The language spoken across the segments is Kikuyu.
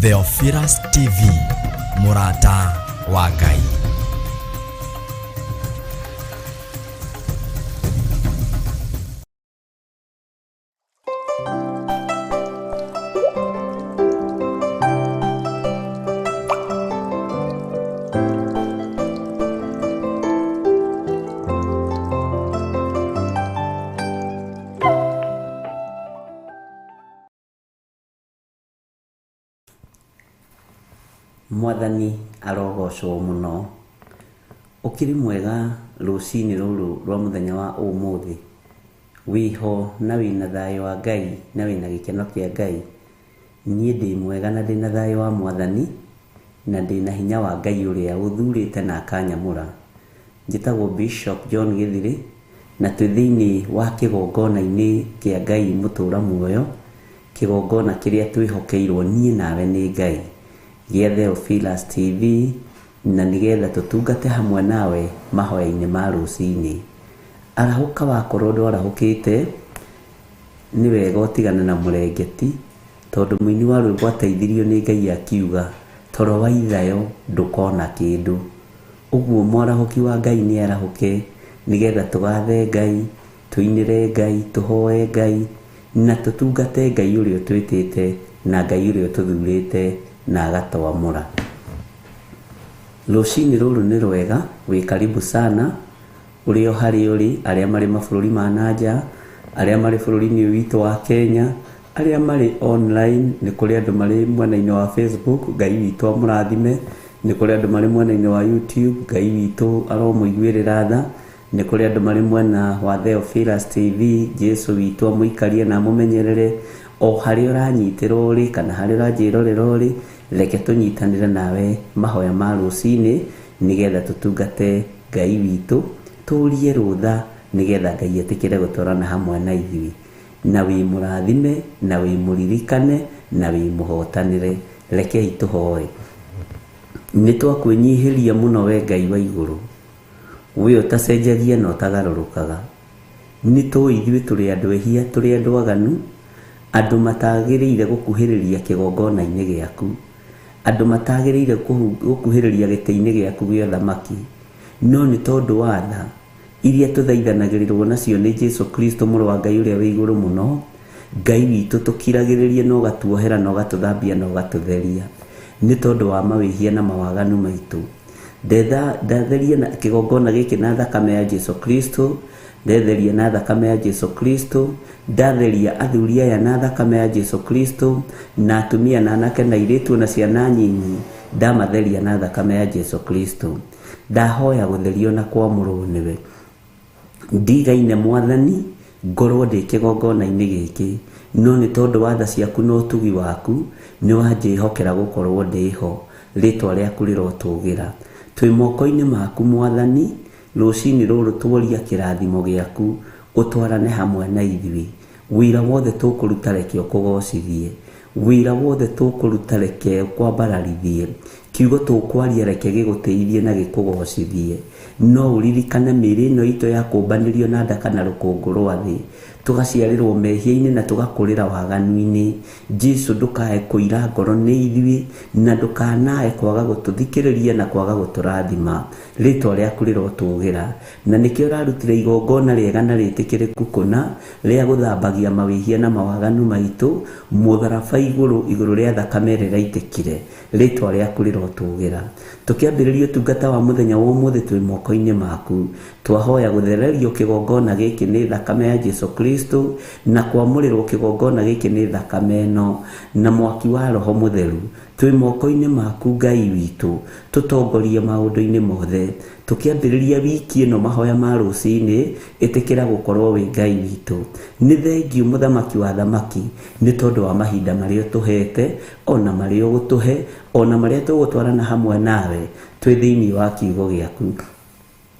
Theophilus TV, mũrata wa Ngai. Mwathani arogocwo mũno. Ũkĩrĩ mwega rũcinĩ rũrũ rwa mũthenya wa ũmũthĩ? Wĩho na wĩna thayũ wa Ngai na wĩna gĩkeno kĩa Ngai? Niĩ ndĩ mwega na ndĩna thayũ wa Mwathani na ndĩna hinya wa Ngai ũrĩa ũthurĩte na akanyamũra. Njĩtagwo Bishop John Gĩthirĩ na twĩ thĩinĩ wa kĩgongona-inĩ kĩa Ngai mũtũra muoyo, kĩgongona kĩrĩa twĩhokeirwo niĩ nawe nĩ Ngai gĩa Theophilus TV, na nĩgetha tũtungate hamwe nawe mahoya-inĩ ma rũcinĩ. Arahũka wakorwo ndwarahũkĩte, nĩ wega ũtigane na mũrengeti, tondũ mũini wa rwĩmbo ateithirio nĩ Ngai akiuga toro wa ithayo ndũkona kĩndũ. Ũguo mwarahũki wa Ngai nĩ arahũke, nĩgetha tũgathe Ngai, tũinĩre Ngai, tũhoe Ngai, na tũtungate Ngai ũrĩa ũtwĩtĩte na Ngai ũrĩa ũtũthurĩte na agatwamũra. Rũcinĩ rũrũ nĩ rwega, wĩ karibu sana, ũrĩ o harĩa ũrĩ, arĩa marĩ mabũrũri ma nanja, arĩa marĩ bũrũri-inĩ ũyũ witũ wa Kenya, arĩa marĩ online, nĩ kũrĩ andũ marĩ mwena-inĩ wa Facebook, Ngai witũ amũrathime, nĩ kũrĩ andũ marĩ mwena-inĩ wa YouTube, Ngai witũ aromũiguĩrĩra tha, nĩ kũrĩ andũ marĩ mwena wa Theophilus TV, Jesu witũ amũikarie na amũmenyerere, o harĩa ũranyitĩra ũrĩ kana harĩa ũranjĩrorera ũrĩ, reke tũnyitanĩre nawe mahoya ma rũcinĩ nĩgetha tũtungate Ngai witũ, tũrie rũtha nĩgetha Ngai etĩkĩre gũtwarana hamwe na ithuĩ. Na wĩ mũrathime, na wĩ mũririkane, na wĩ mũhotanĩre. Rekei tũhoe. Nĩ twakwĩnyihĩria mũno we Ngai wa igũrũ, we ũtacenjagia na ũtagarũrũkaga. Nĩ tũĩ ithuĩ tũrĩ andũ ehia, tũrĩ andũ aganu, andũ matagĩrĩire gũkuhĩrĩria kĩgongona-inĩ gĩaku, andũ matagĩrĩire gũkuhĩrĩria gĩtĩ-inĩ gĩaku gĩa ũthamaki. No nĩ tondũ wa tha iria tũthaithanagĩrĩrwo nacio nĩ Jesu Kristo mũrũ wa Ngai ũrĩa wĩ igũrũ mũno, Ngai witũ tũkiragĩrĩrie na ũgatuohera na ũgatũthambia na ũgatũtheria nĩ tondũ wa mawĩhia na mawaganu maitũ. Ndatheria na kĩgongona gĩkĩ na thakame ya Jesu Kristo, ndetheria na thakame ya Jesu Kristo, ndatheria athuri aya na thakame ya Jesu Kristo, na atumia na anake na airĩtu na ciana nyinyi, ndamatheria na thakame ya Jesu Kristo. Ndahoya gũtherio na kwamũrwo nĩwe. Ndigaine Mwathani, ngorwo ndĩ kĩgongona-inĩ gĩkĩ, no nĩ tondũ wa tha ciaku na ũtugi waku, nĩ wanjĩhokera gũkorwo ndĩho. Rĩtwa rĩaku rĩrotũgĩra. Twĩ moko-inĩ maku Mwathani, rũcinĩ rũrũ tuoria kĩrathimo gĩaku, ũtwarane hamwe na ithuĩ. Wĩra wothe tũkũruta reke ũkũgocithie, wĩra wothe tũkũruta reke ũkwambararithie, kiugo tũkwaria reke gĩgũtĩithie na gĩkũgocithie. No ũririkane mĩĩrĩ ĩno itũ ya kũmbanĩrio na ndaka na rũkũngũ rwa thĩ, tũgaciarĩrwo mehia-inĩ na tũgakũrĩra waganu-inĩ. Jesu ndũkae kũira ngoro nĩ ithuĩ, na ndũkanae kwaga gũtũthikĩrĩria na kwaga gũtũrathima. Rĩtwa rĩaku rĩrotũgĩra. Na nĩkĩo ũrarutire igongona rĩega na rĩtĩkĩrĩku kũna, rĩa gũthambagia mawĩhia na mawaganu maitũ, mũtharaba igũrũ, igũrũ rĩa thakame ĩrĩa ĩraitĩkire. Rĩtwa rĩaku rĩrotũgĩra. Tũkĩambĩrĩria ũtungata wa mũthenya wa ũmũthĩ twĩ moko-inĩ maku. Twahoya gũthererio kĩgongona gĩkĩ nĩ thakame ya Jesu Kristo, na kwamũrĩrwo kĩgongona gĩkĩ nĩ thakame ĩno, na mwaki wa Roho Mũtheru. Twĩ moko-inĩ maku Ngai witũ, tũtongorie maũndũ-inĩ mothe. Tũkĩambĩrĩria wiki ĩno mahoya ma rũcinĩ, ĩtĩkĩra gũkorwo wĩ Ngai witũ. Nĩ thengiũ mũthamaki wa thamaki, nĩ tondũ wa mahinda marĩa ũtũhete, ona marĩa ũgũtũhe, ona marĩa tũgũtwarana hamwe nawe, twĩ thĩinĩ wa kiugo gĩaku.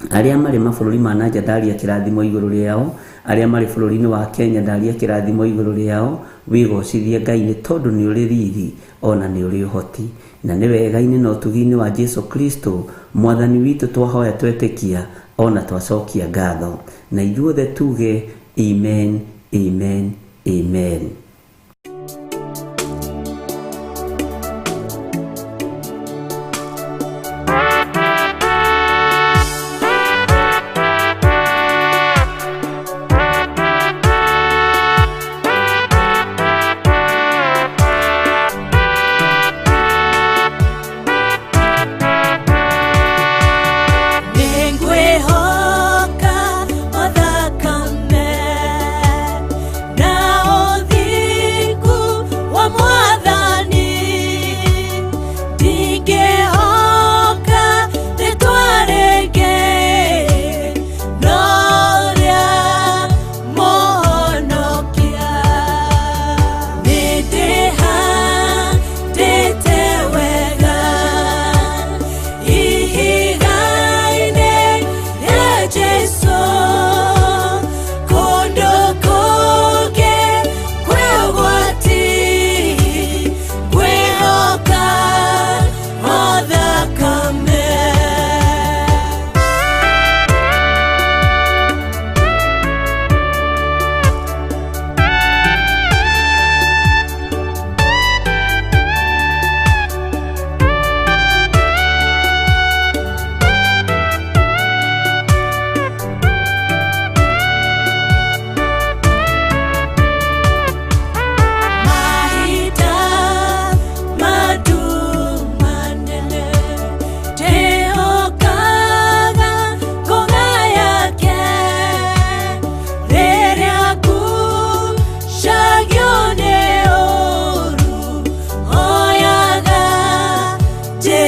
Arĩa marĩ mabũrũri ma nanja ndaria kĩrathimo igũrũ rĩao, arĩa marĩ bũrũri-inĩ wa Kenya ndaria kĩrathimo igũrũ rĩao, wĩgocithie Ngai nĩ tondũ nĩ ũrĩ riri ona nĩ ũrĩ ũhoti. Na nĩ wega-inĩ na ũtugi-inĩ wa Jesu Kristo Mwathani witũ twahoya twetĩkia ona twacokia ngatho. Na ithuothe tuge amen, amen, amen.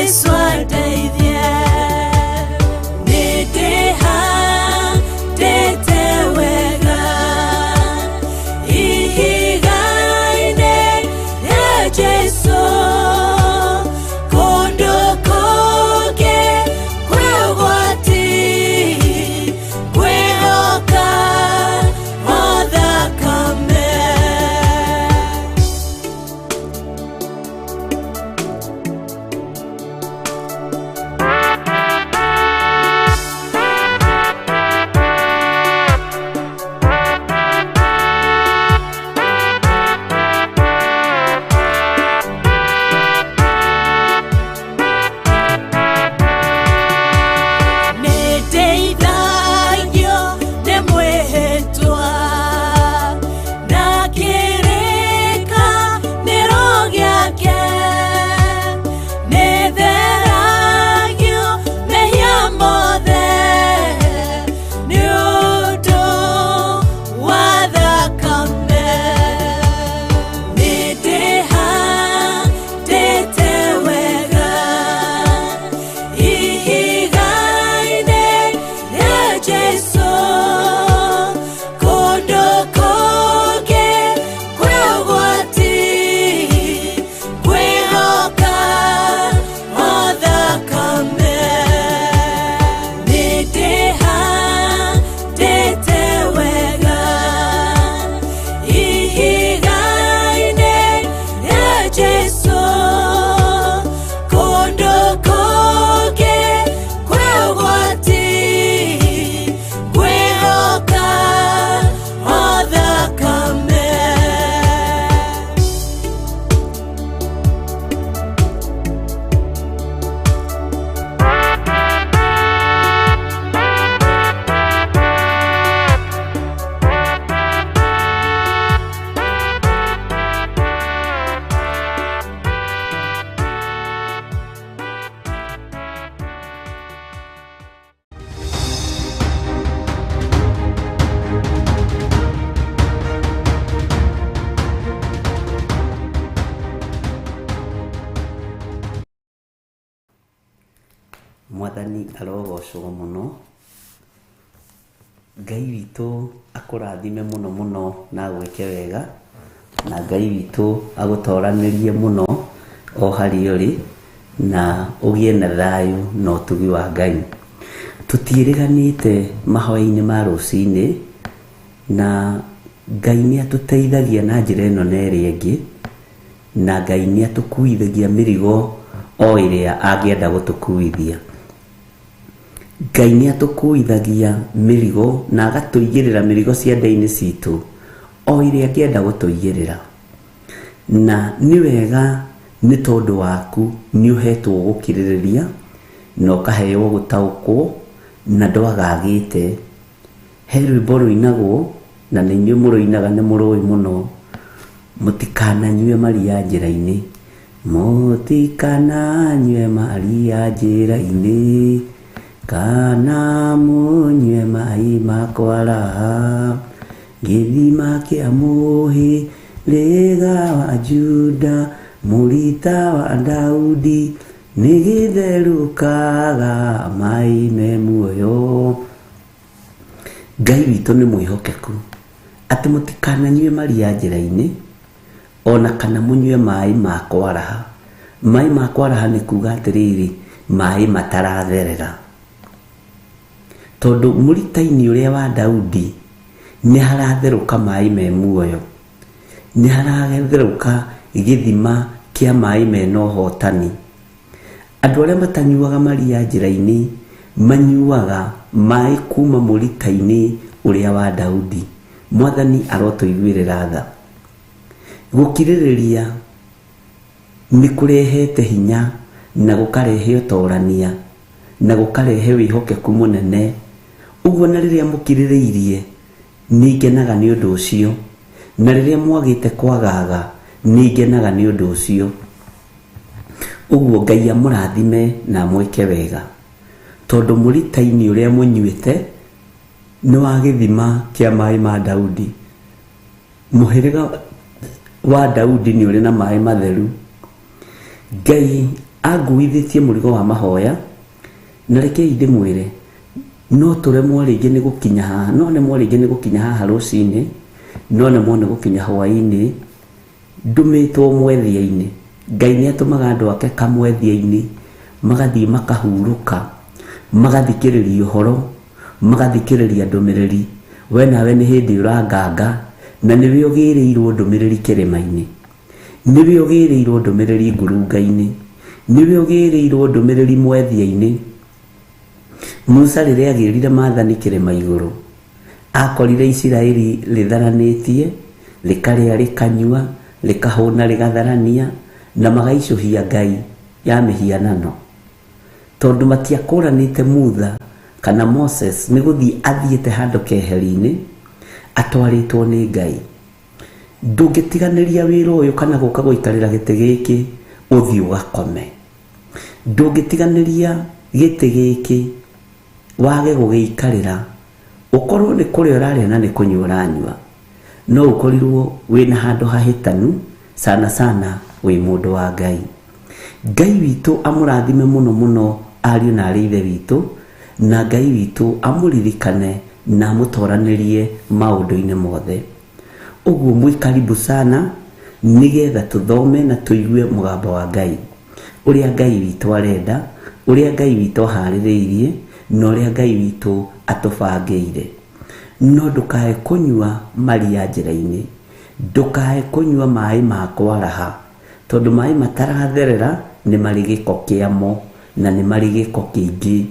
Jesu andeithie. Nĩndĩhandĩte wega ihiga-inĩ rĩa Jesu, kũndũ kũngĩ kwĩ ũgwati, kwĩhoka o thakame. Nĩndeithagio nĩ mwĩhĩtwa na kĩrĩkanĩro gĩake, nĩtheragio mehia mothe nĩ ũndũ wa thakame. Nĩndĩhandĩte wega ihiga-inĩ rĩa Jesu, kũndũ kũngĩ kwĩ ũgwati, kwĩhoka o thakame. Nĩndĩhandĩte wega ihiga-inĩ rĩa Jesu, kũndũ kũngĩ kwĩ ũgwati, kwĩhoka o thakame. Mwathani arogocwo mũno. Ngai witũ akũrathime mũno mũno na agwĩke wega, na Ngai witũ agũtoranĩrie mũno o harĩa ũrĩ, na ũgĩe na thayũ na ũtugi wa Ngai. Tũtiĩrĩganĩte mahoya-inĩ ma rũcinĩ, na Ngai nĩ atũteithagia na njĩra ĩno na ĩrĩa ĩngĩ, na Ngai nĩ atũkuithagia mĩrigo o ĩrĩa angĩenda gũtũkuithia. Ngai nĩ atũkuithagia mĩrigo na agatũigĩrĩra mĩrigo ciande-inĩ citũ o ĩrĩa angĩenda gũtũigĩrĩra. Na nĩ wega nĩ tondũ waku nĩ ũhetwo gũkirĩrĩria na ũkaheo gũtaũkwo na ndwagagĩte. He rwĩmbo rũinagwo na nĩ inyuĩ mũrũinaga nĩ mũrũĩ mũno, mũtikananyue maria njĩra-inĩ, mũtikananyue maria njĩra-inĩ, kana mũnyue maĩ ma kwaraha, gĩthima kĩa mũhĩrĩga wa Juda, mũrita wa Daudi, nĩ gĩtherũkaga maĩ me muoyo. Ngai witũ nĩ mwĩhokeku atĩ mũtikananyue maria njĩra-inĩ, ona kana mũnyue maĩ ma kwaraha. Maĩ ma kwaraha nĩ kuga atĩrĩrĩ, maĩ mataratherera, tondũ mũrita-inĩ ũrĩa wa Daudi nĩ haratherũka maĩ me muoyo, nĩ haratherũka gĩthima kĩa maĩ mena ũhotani. Andũ arĩa matanyuaga maria njĩra-inĩ manyuaga maĩ kuma mũrita-inĩ ũrĩa wa Daudi. Mwathani arotũiguĩrĩra tha. Gũkirĩrĩria nĩ kũrehete hinya na gũkarehe ũtorania na gũkarehe wĩhokeku mũnene. Ũguo na rĩrĩa mũkirĩrĩirie nĩ ngenaga nĩ ũndũ ũcio, na rĩrĩa mwagĩte kwagaga nĩ ngenaga nĩ ũndũ ũcio. Ũguo Ngai amũrathime na amwĩke wega, tondũ mũrita-inĩ ũrĩa mũnyuĩte nĩ wa gĩthima kĩa maĩ ma Daudi. Mũhĩrĩga wa Daudi nĩ ũrĩ na maĩ matheru. Ngai Anguithĩtie mũrigo wa mahoya, na rekei ndĩmwĩre no tũremwo rĩngĩ nĩ gũkinya haha, no nemwo rĩngĩ nĩ gũkinya haha rũcinĩ, no nemwo nĩ gũkinya hwaĩ-inĩ, ndũmĩtwo mwethia-inĩ. Ngai nĩ atũmaga andũ ake kamwethia-inĩ, magathiĩ makahurũka, magathikĩrĩria ũhoro, magathikĩrĩria ndũmĩrĩri. We nawe nĩ hĩndĩ ũranganga, na nĩwe ũgĩrĩirwo ndũmĩrĩri kĩrĩma-inĩ, nĩwe ũgĩrĩirwo ndũmĩrĩri ngurunga-inĩ, nĩwe ũgĩrĩirwo ndũmĩrĩri mwethia-inĩ. Musa rĩrĩa agĩrire maathani kĩrĩma igũrũ, akorire Isiraeli rĩtharanĩtie, rĩkarĩa rĩkanyua, rĩkahũna rĩgatharania, na magaicũhia ngai ya mĩhianano, tondũ matiakũranĩte Mutha kana Moses nĩ gũthiĩ athiĩte handũ keheri-inĩ atwarĩtwo nĩ Ngai. Ndũngĩtiganĩria wĩra ũyũ kana gũka gũikarĩra gĩtĩ gĩkĩ ũthiĩ ũgakome. Ndũngĩtiganĩria gĩtĩ gĩkĩ wage gũgĩikarĩra, ũkorwo nĩ kũrĩa ũrarĩa na nĩ kũnyua ũranyua, no ũkorirwo wĩna handũ hahĩtanu, sana sana wĩ mũndũ wa Ngai. Ngai witũ amũrathime mũno mũno ariũ na arĩ ithe witũ, na Ngai witũ amũririkane na amũtoranĩrie maũndũ-inĩ mothe. Ũguo mwĩ karibu sana nĩgetha tũthome na tũigue mũgambo wa Ngai, ũrĩa Ngai witũ arenda, ũrĩa Ngai witũ aharĩrĩirie, na ũrĩa Ngai witũ atũbangĩire. No ndũkae kũnyua maria njĩra-inĩ, ndũkae kũnyua maĩ ma kwaraha, tondũ maĩ mataratherera nĩ marĩ gĩko kĩamo na nĩ marĩ gĩko kĩingĩ.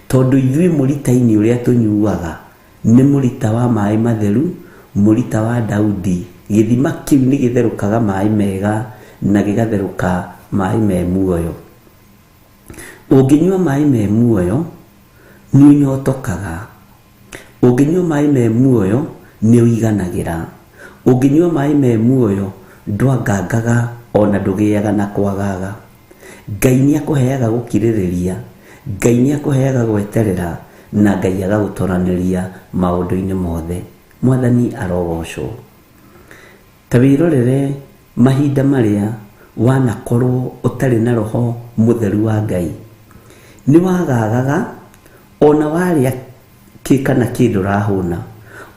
Tondũ ithuĩ mũrita-inĩ ũrĩa tũnyuaga nĩ mũrita wa maĩ matheru, mũrita wa Daudi. Gĩthima kĩu nĩ gĩtherũkaga maĩ mega na gĩgatherũka maĩ me muoyo. Ũngĩnyua maĩ me muoyo nĩ ũnyotokaga, ũngĩnyua maĩ me muoyo nĩ ũiganagĩra, ũngĩnyua maĩ me muoyo ndwangangaga ona ndũgĩaga na kwagaga. Ngai nĩ akũheaga gũkirĩrĩria, Ngai nĩ akũheaga gweterera, na Ngai agagũtoranĩria maũndũ-inĩ mothe. Mwathani arogocwo. Ta wĩrorere mahinda marĩa wanakorwo ũtarĩ na roho mũtheru wa Ngai, nĩ wagagaga ona warĩa kĩ kana kĩ ndũrahũna,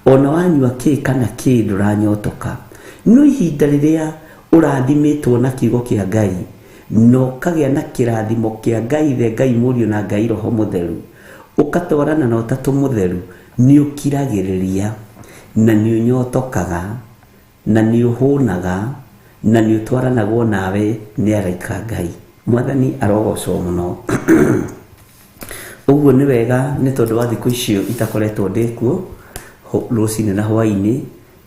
ona wanyua kĩ kana kĩ ndũranyotoka. No ihinda rĩrĩa ũrathimĩtwo na kiugo kĩa Ngai, na ũkagĩa na kĩrathimo kĩa Ngai Ithe, Ngai Mũriũ na Ngai Roho Mũtheru, ũgatwarana na Ũtatũ Mũtheru, nĩ ũkiragĩrĩria na nĩ ũnyotokaga na nĩ ũhũnaga na nĩ ũtwaranagwo nawe nĩ araika Ngai. Mwathani arogocwo mũno. Ũguo nĩ wega nĩ tondũ wa thikũ icio itakoretwo ndĩ kuo rũcinĩ na hwaĩ-inĩ,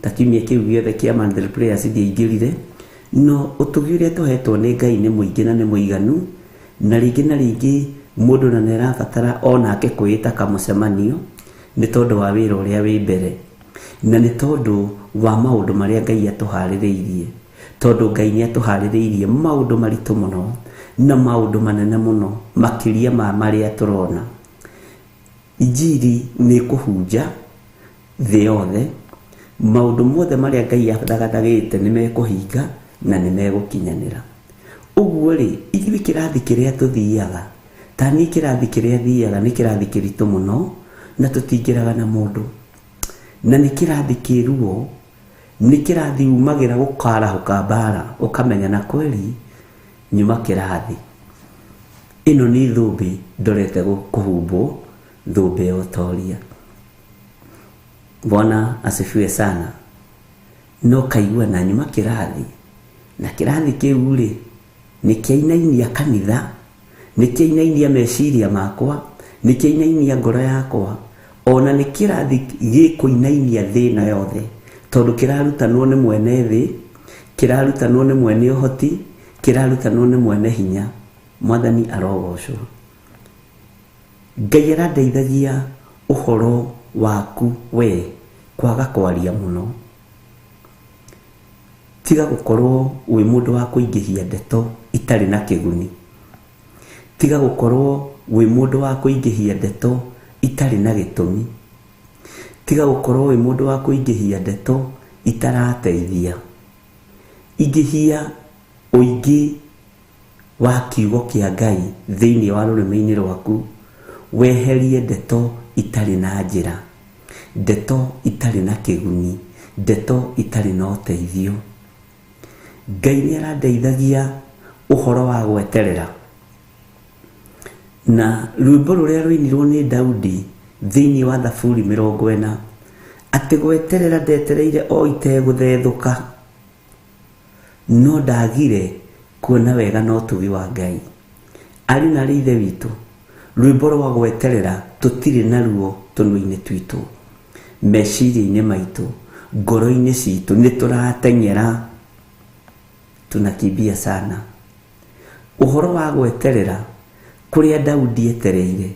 ta kiumia kĩu gĩothe kĩa monthly prayers ndiaingĩrire, no ũtugi ũrĩa tũhetwo nĩ Ngai nĩ mũingĩ na nĩ mũiganu, na rĩngĩ na rĩngĩ mũndũ na nĩarabatara onake kwĩĩta kamũcemanio nĩ tondũ wa wĩra ũrĩa wĩ mbere, na nĩ tondũ wa maũndũ marĩa Ngai atũharĩrĩirie, tondũ Ngai nĩ atũharĩrĩirie maũndũ maritũ mũno na maũndũ manene mũno makĩria ma marĩa tũrona. Injiri nĩ kũhunja thĩ yothe, maũndũ mothe marĩa Ngai athagathagĩte nĩ mekũhinga na nĩ megũkinyanĩra. Ũguo rĩ, ithuĩ kĩrathi kĩrĩa tũthiaga, ta niĩ kĩrathi kĩrĩa thiaga nĩ kĩrathi kĩritũ mũno na tũtingĩraga na mũndũ, na nĩ kĩrathi kĩruo, nĩ kĩrathi umagĩra gũkarahũka mbara, ũkamenya na kweli nyuma kĩrathi. Ĩno nĩ thũmbĩ ndorete kũhumbwo, thũmbĩ ya ũtoria. Bwana asifiwe sana. No kaigua na nyuma kĩrathi, na kĩrathi kĩu rĩ nĩ kĩainainia kanitha, nĩ kĩainainia meciria makwa, nĩ kĩainainia ngoro yakwa, ona nĩ kĩrathi gĩkũinainia thĩ ĩno yothe, tondũ kĩrarutanwo nĩ mwene thĩ, kĩrarutanwo nĩ mwene ũhoti, kĩrarutanwo nĩ mwene hinya. Mwathani arogocwo. Ngai arandeithagia ũhoro waku we kwaga kwaria mũno. Tiga gũkorwo wĩ mũndũ wa kũingĩhia ndeto itarĩ na kĩguni. Tiga gũkorwo wĩ mũndũ wa kũingĩhia ndeto itarĩ na gĩtũmi. Tiga gũkorwo wĩ mũndũ wa kũingĩhia ndeto itarateithia. Ingĩhia ũingĩ wa kiugo kĩa Ngai thĩinĩ wa rũrĩmĩ-inĩ rwaku, weherie ndeto itarĩ na njĩra, ndeto itarĩ na kĩguni, ndeto itarĩ na ũteithio. Ngai nĩ arandeithagia ũhoro wa gweterera. Na rwĩmbo rũrĩa rũinirwo nĩ Daudi thĩinĩ wa Thaburi 40, atĩ gweterera ndetereire o itegũthethũka, no ndagire kuona wega na ũtugi wa Ngai. Arĩ na arĩ ithe witũ, rwĩmbo rwa gweterera tũtirĩ naruo tũnua-inĩ twitũ, meciria-inĩ maitũ, ngoro-inĩ citũ, nĩ tũrateng'era, tunakimbia sana. Ũhoro wa gweterera kũrĩa Daudi etereire,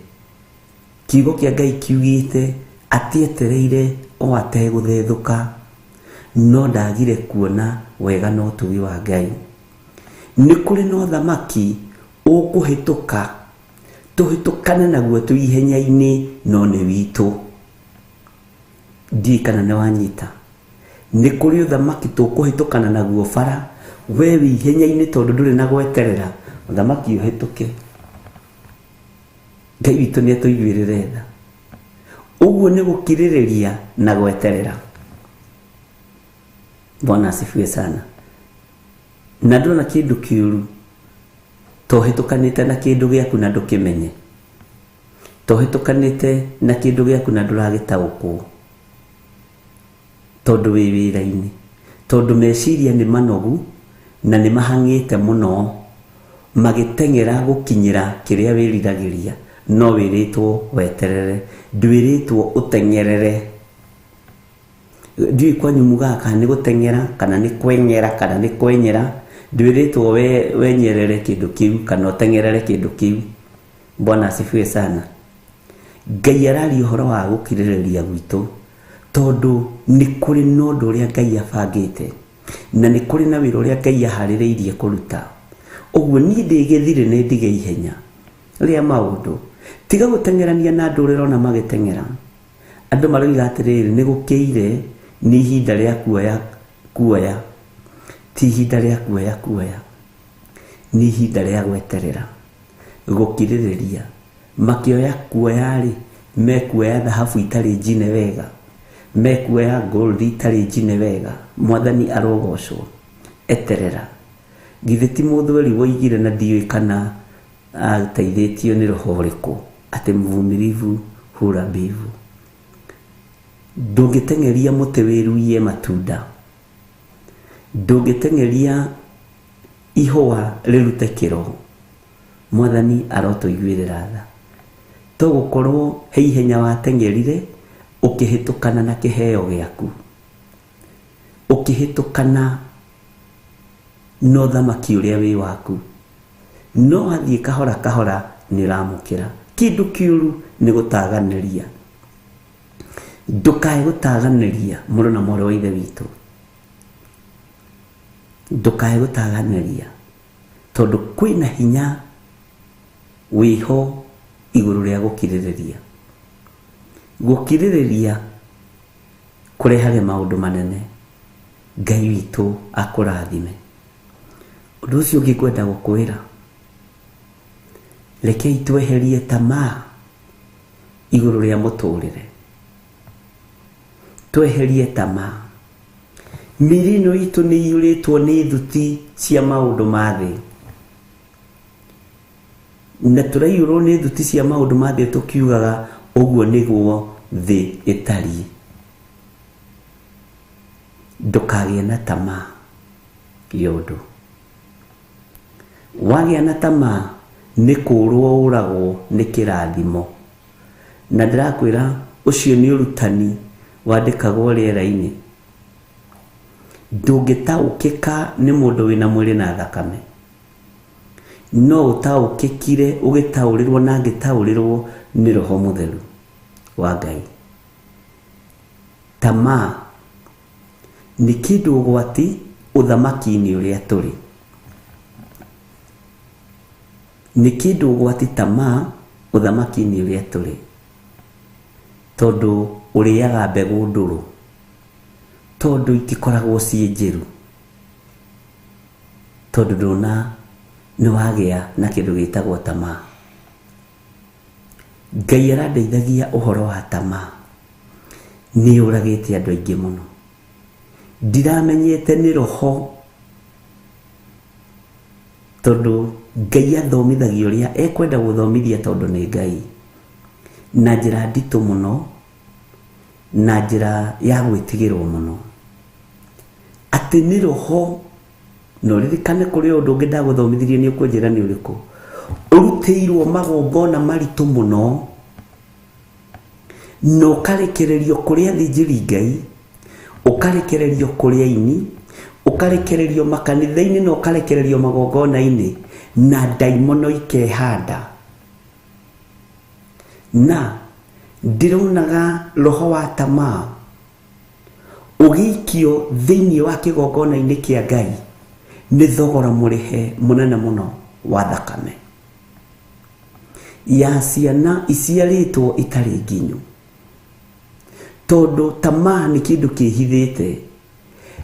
kiugo kĩa Ngai kiugĩte atĩ etereire o ategũthethũka, no ndagire kuona wega na ũtugi wa Ngai. Nĩ kũrĩ na ũthamaki ũkũhĩtũka, tũhĩtũkane naguo twĩ ihenya-inĩ, no nĩ witũ. Ndiũĩ kana nĩ wanyita. Nĩ kũrĩ ũthamaki tũkũhĩtũkana naguo bara, we wĩ ihenya-inĩ tondũ ndũrĩ na gweterera, ũthamaki ũhĩtũke. Ngai witũ nĩ atũiguĩrĩre tha. Ũguo nĩ gũkirĩrĩria na gweterera. Bwana asifiwe sana. Na ndona kĩndũ kĩũru tohĩtũkanĩte na kĩndũ gĩaku na ndũkĩmenye, tohĩtũkanĩte na kĩndũ gĩaku na ndũragĩtaũkwo, tondũ wĩ wĩra-inĩ, tondũ meciria nĩ manogu na nĩ mahang'ĩte mũno magĩteng'era gũkinyĩra kĩrĩa wĩriragĩria, no wĩrĩtwo weterere, ndwĩrĩtwo ũteng'erere. Ndiũĩ kwanyu mugaga kana nĩ gũteng'era kana nĩ kweng'era kana nĩ kwenyera, ndwĩrĩtwo wenyerere kĩndũ kĩu kana ũteng'erere kĩndũ kĩu. Bwana asifiwe sana. Ngai araria ũhoro wa gũkirĩrĩria gwitũ, tondũ nĩ kũrĩ na ũndũ ũrĩa Ngai abangĩte, na nĩ kũrĩ na wĩra ũrĩa Ngai aharĩrĩirie kũruta. Ũguo niĩ ndĩ gĩthirĩ nĩ ndige ihenya rĩa maũndũ, tiga gũteng'erania na andũ ũrĩa ũrona magĩteng'era. Andũ maroiga atĩrĩrĩ, nĩ gũkĩire, nĩ ihinda rĩa kuoya kuoya, ti ihinda rĩa kuoya kuoya, nĩ ihinda rĩa gweterera, gũkirĩrĩria. Makĩoya kuoya-rĩ, mekuoya thahabu itarĩ njine wega, mekuoya gold itarĩ njine wega. Mwathani arogocwo. Eterera. Githĩ ti mũthweri woigire na ndiũĩ kana ateithĩtio nĩ roho ũrĩkũ, atĩ mvumilivu hula mbivu. Ndũngĩteng'eria mũtĩ wĩruie matunda, ndũngĩteng'eria ihũa rĩrute kĩro. Mwathani arotũiguĩrĩra tha. To gũkorwo he ihenya wateng'erire ũkĩhĩtũkana na kĩheo gĩaku, ũkĩhĩtũkana na ũthamaki ũrĩa wĩ waku, no wathiĩ kahora kahora nĩ ũramũkĩra. Kĩndũ kĩũru nĩ gũtaganĩria. Ndũkae gũtaganĩria mũrũ na mwarĩ wa ithe witũ, ndũkae gũtaganĩria, tondũ kwĩna hinya wĩho igũrũ rĩa gũkirĩrĩria. Gũkirĩrĩria kũrehage maũndũ manene. Ngai witũ akũrathime. Ũndũ ũcio ũngĩ ngwenda gũkwĩra, rekei tweherie tamaa igũrũ rĩa mũtũrĩre, tweherie tamaa. Mĩĩrĩ ĩno itũ nĩ iyũrĩtwo nĩ thuti cia maũndũ ma thĩ, na tũraiyũrwo nĩ thuti cia maũndũ ma thĩ tũkiugaga ũguo nĩguo thĩ ĩtariĩ. Ndũkagĩe na tamaa ya ũndũ. Wagĩa na tamaa nĩ kũũrwo ũragwo nĩ kĩrathimo. Na ndĩrakwĩra ũcio nĩ ũrutani wandĩkagwo rĩera-inĩ. Ndũngĩtaũkĩka nĩ mũndũ wĩna mwĩrĩ na thakame, no ũtaũkĩkire ũgĩtaũrĩrwo na ngĩtaũrĩrwo nĩ Roho Mũtheru wa Ngai. Tamaa nĩ kĩndũ ũgwati ũthamaki-inĩ ũrĩa tũrĩ, nĩ kĩndũ ũgwati tamaa ũthamaki-inĩ ũrĩa tũrĩ, tondũ ũrĩaga mbegũ ndũrũ, tondũ itikoragwo ciĩ njĩru, tondũ ndũna Nĩ wagĩa na kĩndũ gĩtagwo tamaa. Ngai arandeithagia ũhoro wa tamaa nĩ ũragĩte andũ aingĩ mũno. Ndiramenyete nĩ roho, tondũ Ngai athomithagia ũrĩa ekwenda gũthomithia, tondũ nĩ Ngai, na njĩra nditũ mũno, na njĩra ya gwĩtigĩrwo mũno, atĩ nĩ roho. Na ũririkane kũrĩ ũndũ ũngĩ ndagũthomithirie, nĩ ũkũnjĩra nĩ ũrĩkũ, ũrutĩirwo magongona maritũ mũno na ũkarekererio kũrĩ athĩnjĩri Ngai, ũkarekererio kũrĩ aini, ũkarekererio makanitha-inĩ, na ũkarekererio magongona-inĩ, na ndaimono ikehanda. Na ndĩronaga roho wa tamaa ũgĩikio thĩinĩ wa kĩgongona-inĩ kĩa Ngai nĩ thogora mũrĩhe mũnene mũno wa thakame ya ciana iciarĩtwo itarĩ nginyu, tondũ tamaa nĩ kĩndũ kĩhithĩte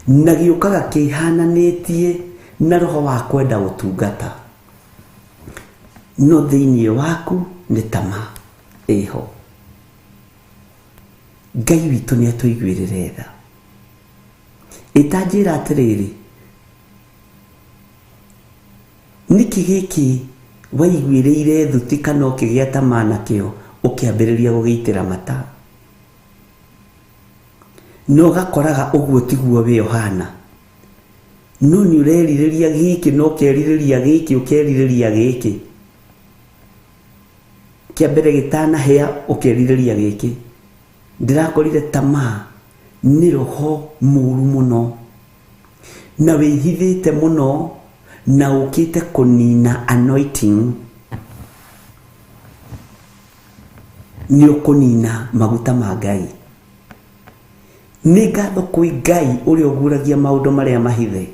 na gĩũkaga kĩhananĩtie na roho wa kwenda ũtungata, no thĩinĩ waku nĩ tamaa ĩho. Ngai witũ nĩ atũiguĩrĩre tha. Ĩtanjĩra atĩrĩrĩ, nĩkĩ gĩkĩ waiguĩrĩire thuti kana ũkĩgĩa tamaa nakĩo ũkĩambĩrĩria gũgĩitĩra mata, na ũgakoraga ũguo tiguo wĩ ũhana, no nĩ ũrerirĩria gĩkĩ na ũkerirĩria gĩkĩ, ũkerirĩria gĩkĩ kĩa mbere gĩtanahĩa, ũkerirĩria gĩkĩ. Ndĩrakorire tamaa nĩ roho mũru mũno na wĩhithĩte mũno na ũkĩte kũnina anointing, nĩ ũkũnina maguta ma Ngai. Nĩ ngatho kwĩ Ngai ũrĩa ũguragia maũndũ marĩa mahithe,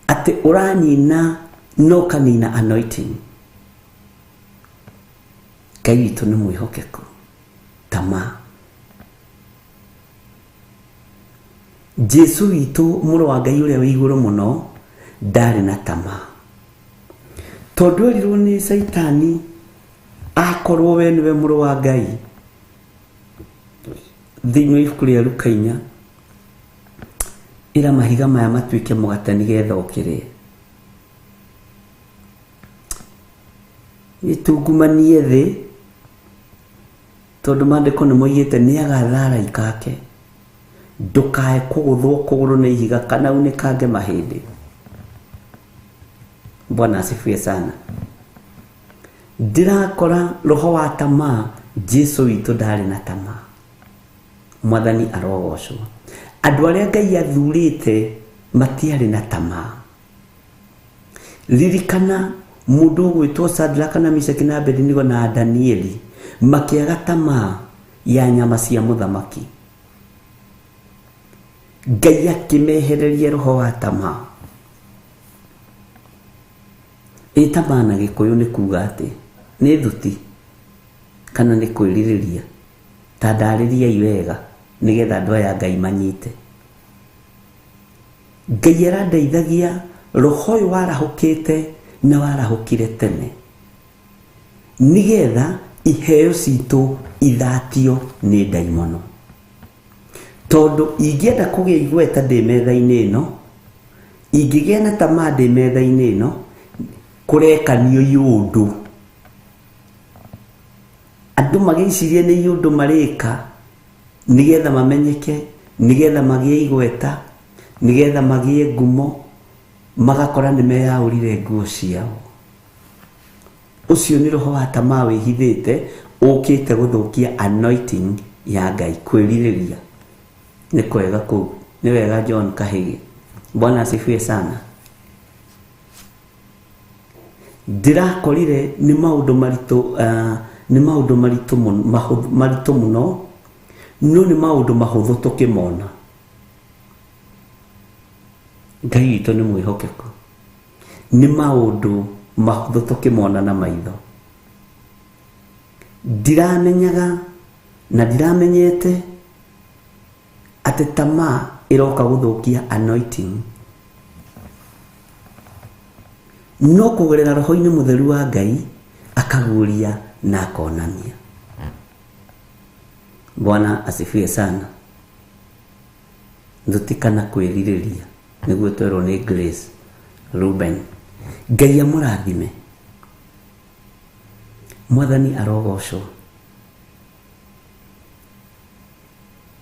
atĩ ũranina no ũkanina anointing. Ngai witũ nĩ mwĩhokeku. Tamaa, Jesu witũ, mũrũ wa Ngai ũrĩa wĩ igũrũ mũno, ndarĩ na tamaa, tondũ erirwo nĩ Caitani, akorwo we nĩwe mũrũ wa Ngai, thĩinĩ wa ibuku rĩa Luka 4, ĩra mahiga maya matuĩke mũgate nĩgetha ũkĩrĩe. Gĩtungumanie thĩ, tondũ maandĩko nĩ moigĩte nĩ agatha araika ake, ndũkae kũgũthwo kũgũrũ nĩ ihiga kana unĩkange mahĩndĩ. Bwana asifiwe sana. Ndĩrakora roho wa tamaa, Jesu witũ ndarĩ na tamaa. Mwathani arogocwo. Andũ arĩa Ngai athurĩte matiarĩ na tamaa. Ririkana mũndũ ũgwĩtwo Shadraka na Meshaki na Abednego na Danieli makĩaga tamaa ya nyama cia mũthamaki, Ngai akĩmehereria roho wa tamaa. Ĩ tamaa na Gĩkũyũ nĩ kuga atĩ nĩ thuti kana nĩ kwĩrirĩria? Ta ndarĩriai wega nĩgetha andũ aya Ngai manyite. Ngai arandeithagia roho ũyũ warahũkĩte na warahũkire tene, nĩgetha iheo citũ ithatio nĩ ndaimono, tondũ ingĩenda kũgĩa igweta ndĩ metha-inĩ ĩno, ingĩgĩa na tamaa ndĩ metha-inĩ ĩno, kũrekanio iũndũ, andũ magĩcirie nĩ iũndũ marĩka nĩgetha mamenyeke, nĩgetha magĩe igweta, nĩgetha magĩe ngumo, magakora nĩ meyaũrire nguo ciao. Ũcio nĩ roho wa tamaa wĩhithĩte ũkĩte gũthũkia anointing ya Ngai. Kwĩrirĩria nĩ kwega kũu, nĩ wega. John Kahĩgĩ, Bwana asifiwe sana. Ndĩrakorire nĩ maũndũ maritũ, nĩ maũndũ maritũ mũno, maritũ mũno, no nĩ maũndũ mahũthũ tũkĩmona. Ngai witũ nĩ mwĩhokeku. Nĩ maũndũ mahũthũ tũkĩmona na maitho. Ndiramenyaga na ndiramenyete atĩ tamaa ĩroka gũthũkia anointing. No kũgerera roho-inĩ mũtheru wa Ngai akaguũria na akonania. Bwana asifiwe sana. Ndutikana kwĩrirĩria nĩguo twerwo nĩ Grace Ruben. Ngai amũrathime. Mwathani arogocwo.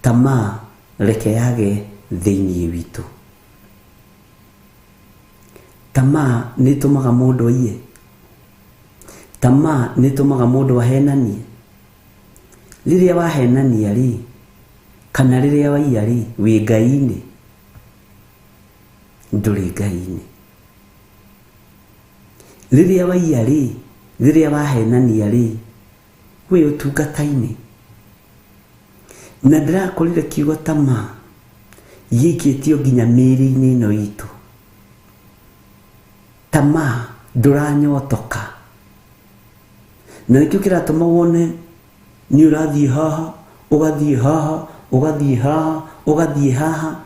Tamaa reke yage thĩinĩ witũ. Tamaa nĩ ĩtũmaga mũndũ aiye. Tamaa nĩ ĩtũmaga mũndũ ahenanie. Rĩrĩa wahenania rĩ, kana rĩrĩa waiya rĩ, wĩ Ngai-inĩ? Ndũrĩ Ngai-inĩ. Rĩrĩa waiya rĩ, rĩrĩa wahenania rĩ, wĩ ũtungata-inĩ. Na ndĩrakorire kiugo tamaa gĩikĩtio nginya mĩĩrĩ-inĩ ĩno itũ. Tamaa ndũranyotoka. Na nĩkĩo kĩratũma wone nĩ ũrathiĩ haha, ũgathiĩ haha, ũgathiĩ haha, ũgathiĩ haha,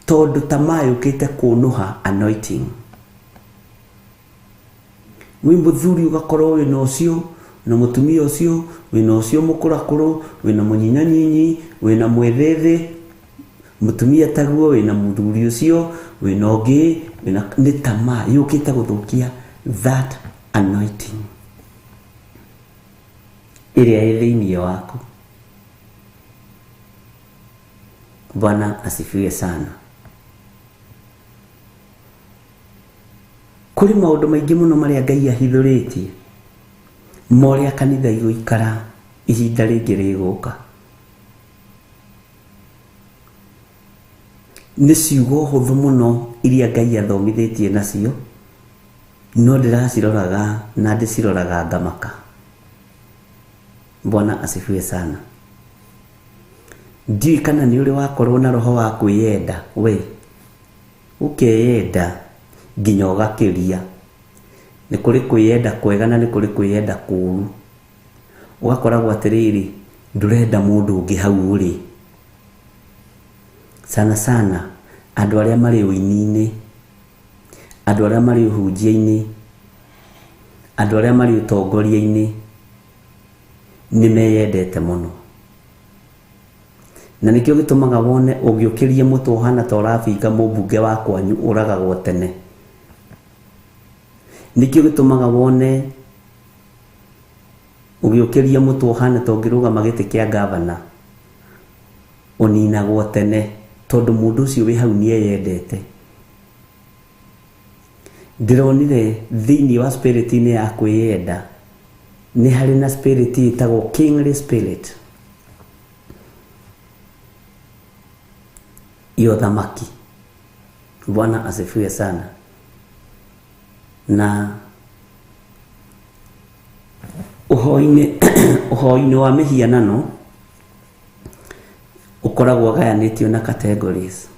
tondũ tamaa yũkĩte kũnũha anointing. Wĩ mũthuri ũgakorwo wĩna ũcio, na mũtumia ũcio, wĩna ũcio mũkũrakũrũ, wĩna mũnyinyanyinyi, wĩna mwĩthĩthĩ, mũtumia taguo, wĩna mũthuri ũcio, wĩna ũngĩ, wĩna nĩ tamaa yũkĩte gũthũkia that anointing ĩrĩa ĩ thĩinĩ waku. Bwana asifiwe sana. Kũrĩ maũndũ maingĩ mũno marĩa Ngai ahithũrĩtie ma ũrĩa kanitha igũikara ihinda rĩngĩ rĩgũka. Nĩ ciugo hũthũ mũno iria Ngai athomithĩtie nacio, no ndĩraciroraga na ndĩciroraga ngamaka. Bwana asifiwe sana. Ndiũĩ kana nĩ ũrĩ wakorwo na roho wa kwĩyenda we, ũkeyenda nginya ũgakĩria. Nĩ kũrĩ kwĩyenda kwega na nĩ kũrĩ kwĩyenda kũũru. Ũgakoragwo atĩrĩrĩ, ndũrenda mũndũ ũngĩ hau ũrĩ. Sana sana andũ arĩa marĩ ũini-inĩ, andũ arĩa marĩ ũhunjia-inĩ, andũ arĩa marĩ ũtongoria-inĩ nĩ meyendete mũno. Na nĩkĩo gĩtũmaga wone ũngĩũkĩria mũtwe ũhana ta ũrabinga mũmbunge wa kwanyu ũragagwo tene. Nĩkĩo gĩtũmaga wone ũgĩũkĩria mũtwe ũhana ta ũngĩrũgama gĩtĩ kĩa gavana ũninagwo tene, tondũ mũndũ ũcio wĩ hau nĩeyendete. Ndĩronire thĩinĩ wa spirit-inĩ ya kwĩyenda nĩ harĩ na spirit ĩtagwo kingly spirit ya ũthamaki. Bwana asifiwe sana. Na ũhoi-inĩ wa mĩhianano ũkoragwo ũgayanĩtio na categories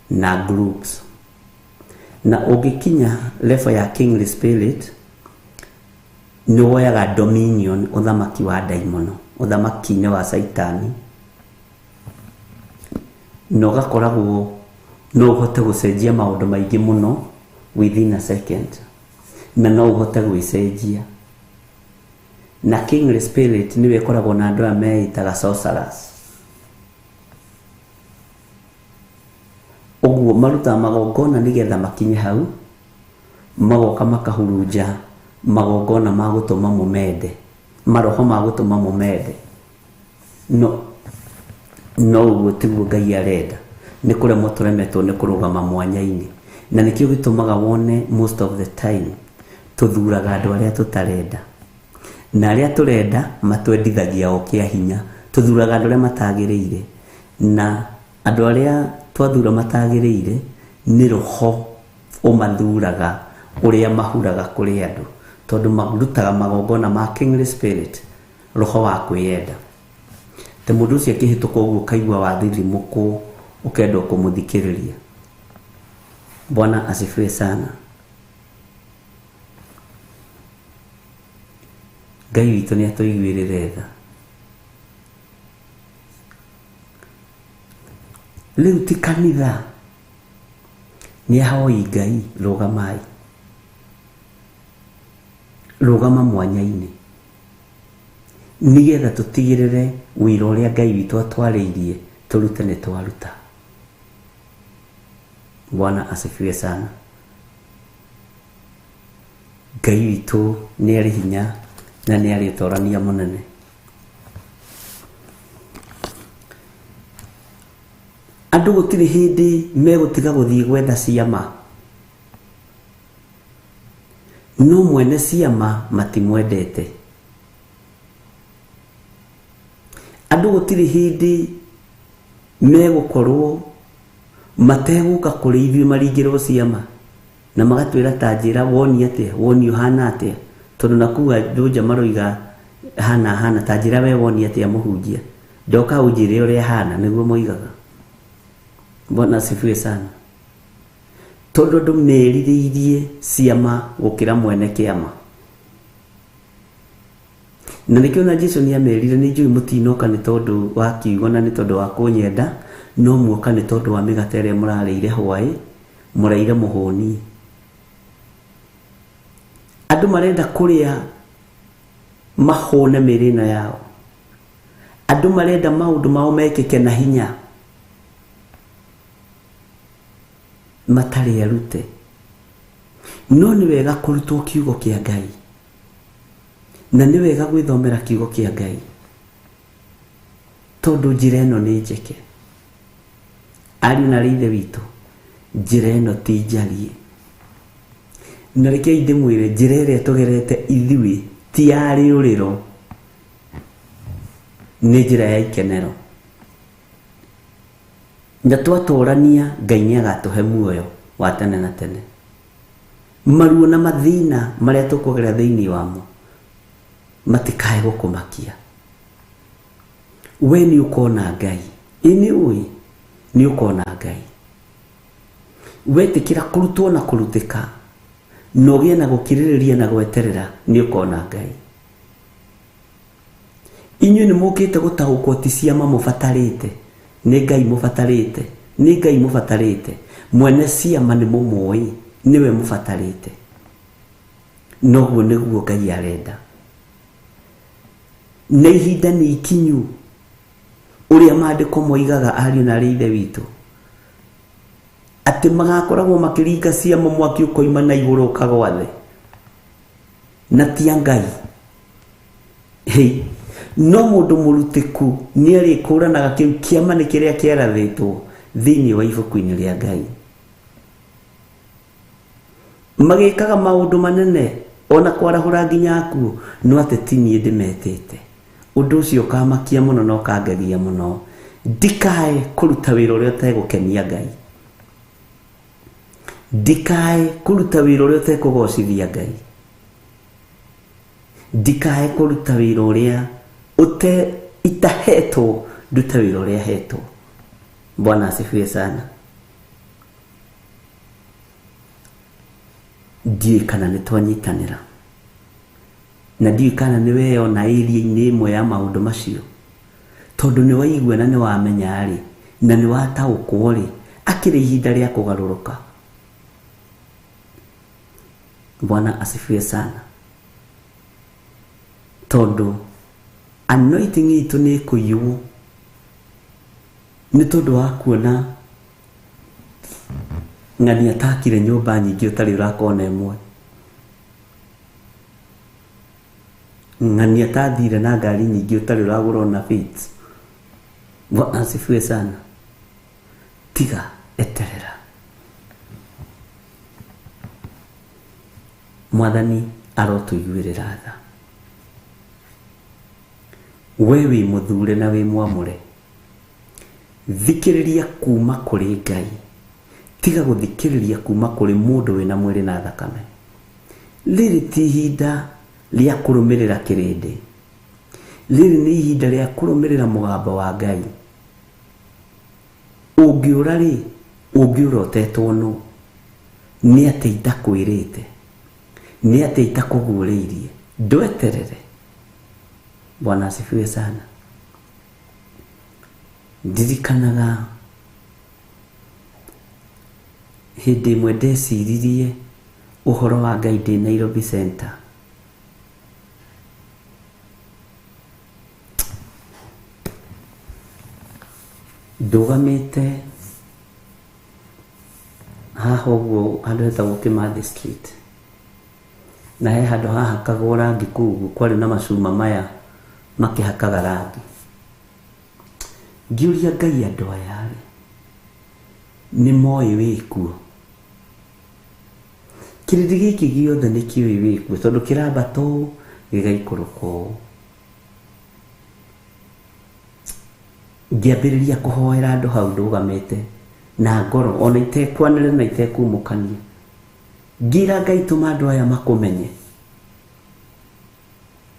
na groups. Na ũngĩkinya level ya kingly spirit nĩ woyaga dominion, ũthamaki wa ndaimono, ũthamaki-inĩ wa Caitani, na ũgakoragwo no ũhote gũcenjia maũndũ maingĩ mũno within a second, na no ũhote gwĩcenjia. Na kingly spirit nĩwe ĩkoragwo na andũ aya meĩtaga sorcerers. Ũguo marutaga magongona nĩgetha makinye hau, magoka makahurunja magongona ma gũtũma mũmende, maroho ma gũtũma mũmende. No ũguo tiguo Ngai arenda. Nĩ kũremwo tũremetwo nĩ kũrũgama mwanya-inĩ. Na nĩkĩo gĩtũmaga wone most of the time tũthuraga andũ arĩa tũtarenda, na arĩa tũrenda matwendithagia o kĩa hinya. Tũthuraga andũ arĩa matagĩrĩire, na andũ arĩa twathura matagĩrĩire nĩ roho ũmathuraga ũrĩa mahuraga kũrĩ andũ, tondũ marutaga magongona ma kingly spirit, roho wa kwĩyenda. Ta mũndũ ũcio akĩhĩtũka ũguo ũkaigua wathithimũkwo, ũkenda kũmũthikĩrĩria. Bwana asifiwe sana. Ngai witũ nĩ atũiguĩrĩre tha. Rĩu ti kanitha, nĩ ahoi Ngai, rũgamai. Rũgama mwanya-inĩ nĩgetha tũtigĩrĩre wĩra ũrĩa Ngai witũ atwarĩirie tũrute nĩ twaruta. Bwana asifiwe sana. Ngai witũ nĩ arĩ hinya na nĩ arĩ ũtorania mũnene. Andũ gũtirĩ hĩndĩ megũtiga gũthiĩ gwetha ciama, no mwene ciama matimwendete. Andũ gũtirĩ hĩndĩ megũkorwo mategũka kũrĩ ithuĩ maringĩrwo ciama na magatwĩra ta njĩra woni atĩa, woni ũhana atĩa, tondũ nakũu andũ nja maroiga hana hana, ta njĩra we woni atĩa mũhunjia, ndoka ũnjĩre ũrĩa hana, nĩguo moigaga. Bwana asifiwe sana. Tondũ andũ merirĩirie ciama gũkĩra mwene kĩama. Na nĩkĩo na Jesu nĩamerire nĩ njũĩ mũtinoka nĩ tondũ wa kiugo na nĩ tondũ wa kũnyenda, no muoka nĩ tondũ wa mĩgate ĩrĩa mũrarĩire hwaĩ, mũraire mũhũni. Andũ marenda kũrĩa mahũne mĩĩrĩ ĩno yao. Andũ marenda maũndũ mao mekĩke na hinya matarĩ arute. No nĩ wega kũrutwo kiugo kĩa Ngai, na nĩ wega gwĩthomera kiugo kĩa Ngai, tondũ njĩra ĩno nĩ njeke. Ariũ na aarĩ a Ithe witũ, njĩra ĩno ti njarie. Na rekei ndĩmwĩre, njĩra ĩrĩa tũgerete ithuĩ ti ya rĩũrĩro, nĩ njĩra ya ikenero. Na twatũrania Ngai nĩagatũhe muoyo wa tene na tene. Maruo na mathĩna marĩa tũkũgerera thĩinĩ wamo matikae gũkũmakia. We nĩ ũkona Ngai, ĩ nĩ ũĩ nĩ ũkona Ngai. Wetĩkĩra kũrutwo na kũrutĩka, na ũgĩe na gũkirĩrĩria na gweterera, nĩ ũkona Ngai. Inyuĩ nĩ mũkĩte gũtaũkwo ti ciama mũbatarĩte, nĩ Ngai mũbatarĩte, nĩ Ngai mũbatarĩte. Mwene ciama nĩ mũmũĩ, nĩwe mũbatarĩte. Noguo nĩguo Ngai arenda. Na ihinda nĩ ikinyu ũrĩa maandĩko moigaga, ariũ na aarĩ a Ithe witũ, atĩ magakoragwo makĩringa ciama mwaki ũkoima na igũrũ ũkagwa thĩ, na ti a Ngai. Hĩ, no mũndũ mũrutĩku nĩ arĩkũranaga kĩu kĩama nĩ kĩrĩa kĩarathĩtwo thĩinĩ wa ibuku-inĩ rĩa Ngai. Magĩkaga maũndũ manene ona kwarahũra nginya akuũ, no atĩ ti niĩ ndĩmetĩte. Ũndũ ũcio ũkamakia mũno na ũkangegia mũno. Ndikae kũruta wĩra ũrĩa ũtegũkenia Ngai. Ndikae kũruta wĩra ũrĩa ũtekũgocithia Ngai. Ndikae kũruta wĩra ũrĩa itahetwo, ndute wĩra ũrĩa hetwo. Bwana asifiwe sana. Ndiũĩ kana nĩ twanyitanĩra, na ndiũĩ kana nĩ weyona area-inĩ ĩmwe ya maũndũ macio, tondũ nĩ waigua na nĩ wamenya rĩ, na nĩ wataũkwo rĩ, akĩrĩ ihinda rĩa kũgarũrũka. Bwana asifiwe sana. Tondũ anointing itũ nĩ ĩkũiywo nĩ tondũ wa kuona ng'ania atakire nyũmba nyingĩ ũtarĩ ũrakona ĩmwe, ng'ania atathire na ngari nyingĩ ũtarĩ ũragũra ona Fit. Bwana asifiwe sana. Tiga, eterera. Mwathani arotũiguĩrĩra tha. We wĩ mũthure na wĩ mwamũre, thikĩrĩria kuma kũrĩ Ngai, tiga gũthikĩrĩria kuma kũrĩ mũndũ wĩna mwĩrĩ na thakame. Rĩrĩ ti ihinda rĩa kũrũmĩrĩra kĩrĩndĩ, rĩrĩ nĩ ihinda rĩa kũrũmĩrĩra mũgambo wa Ngai. Ũngĩũra rĩ, ũngĩũra ũtetwo nũ? Nĩ atĩ itakwĩrĩte, nĩ atĩ itakũguũrĩirie, ndweterere. Bwana asifiwe sana. Ndirikanaga hĩndĩ ĩmwe ndeciririe ũhoro wa Ngai ndĩ Nairobi Center. Ndũgamĩte haha ũguo handũ hetagwo Kimathi Street, na he handũ hahakagwo rangi kũu ũguo, kwarĩ na macuma maya makĩhakaga rangi. Ngĩũria Ngai, andũ aya rĩ nĩ moĩ wĩkuo? Kĩrĩndĩ gĩkĩ gĩothe nĩ kĩũĩ wĩkuo, tondũ kĩrambata ũũ gĩgaikũrũka ũũ. Ngĩambĩrĩria kũhoera andũ hau ndũgamĩte na ngoro, ona itekwanĩrĩra na itekumũkania. Ngĩra Ngai, tũma andũ aya makũmenye,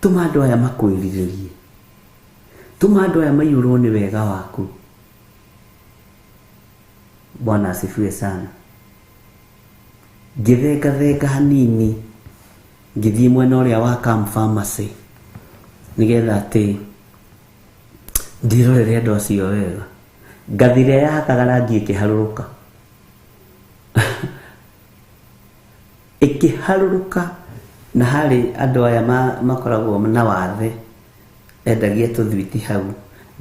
tũma andũ aya makwĩrirĩrie, tũma andũ aya maiyũrwo nĩ wega waku. Bwana asifiwe sana. Ngĩthengathenga hanini ngĩthiĩ mwena ũrĩa wa Cam Pharmacy nĩgetha atĩ ndĩrorere andũ acio wega. Ngathi ĩrĩa yahakaga rangi ĩkĩharũrũka, ĩkĩharũrũka, na harĩ andũ aya makoragwo na wathe endagia tũthwiti hau.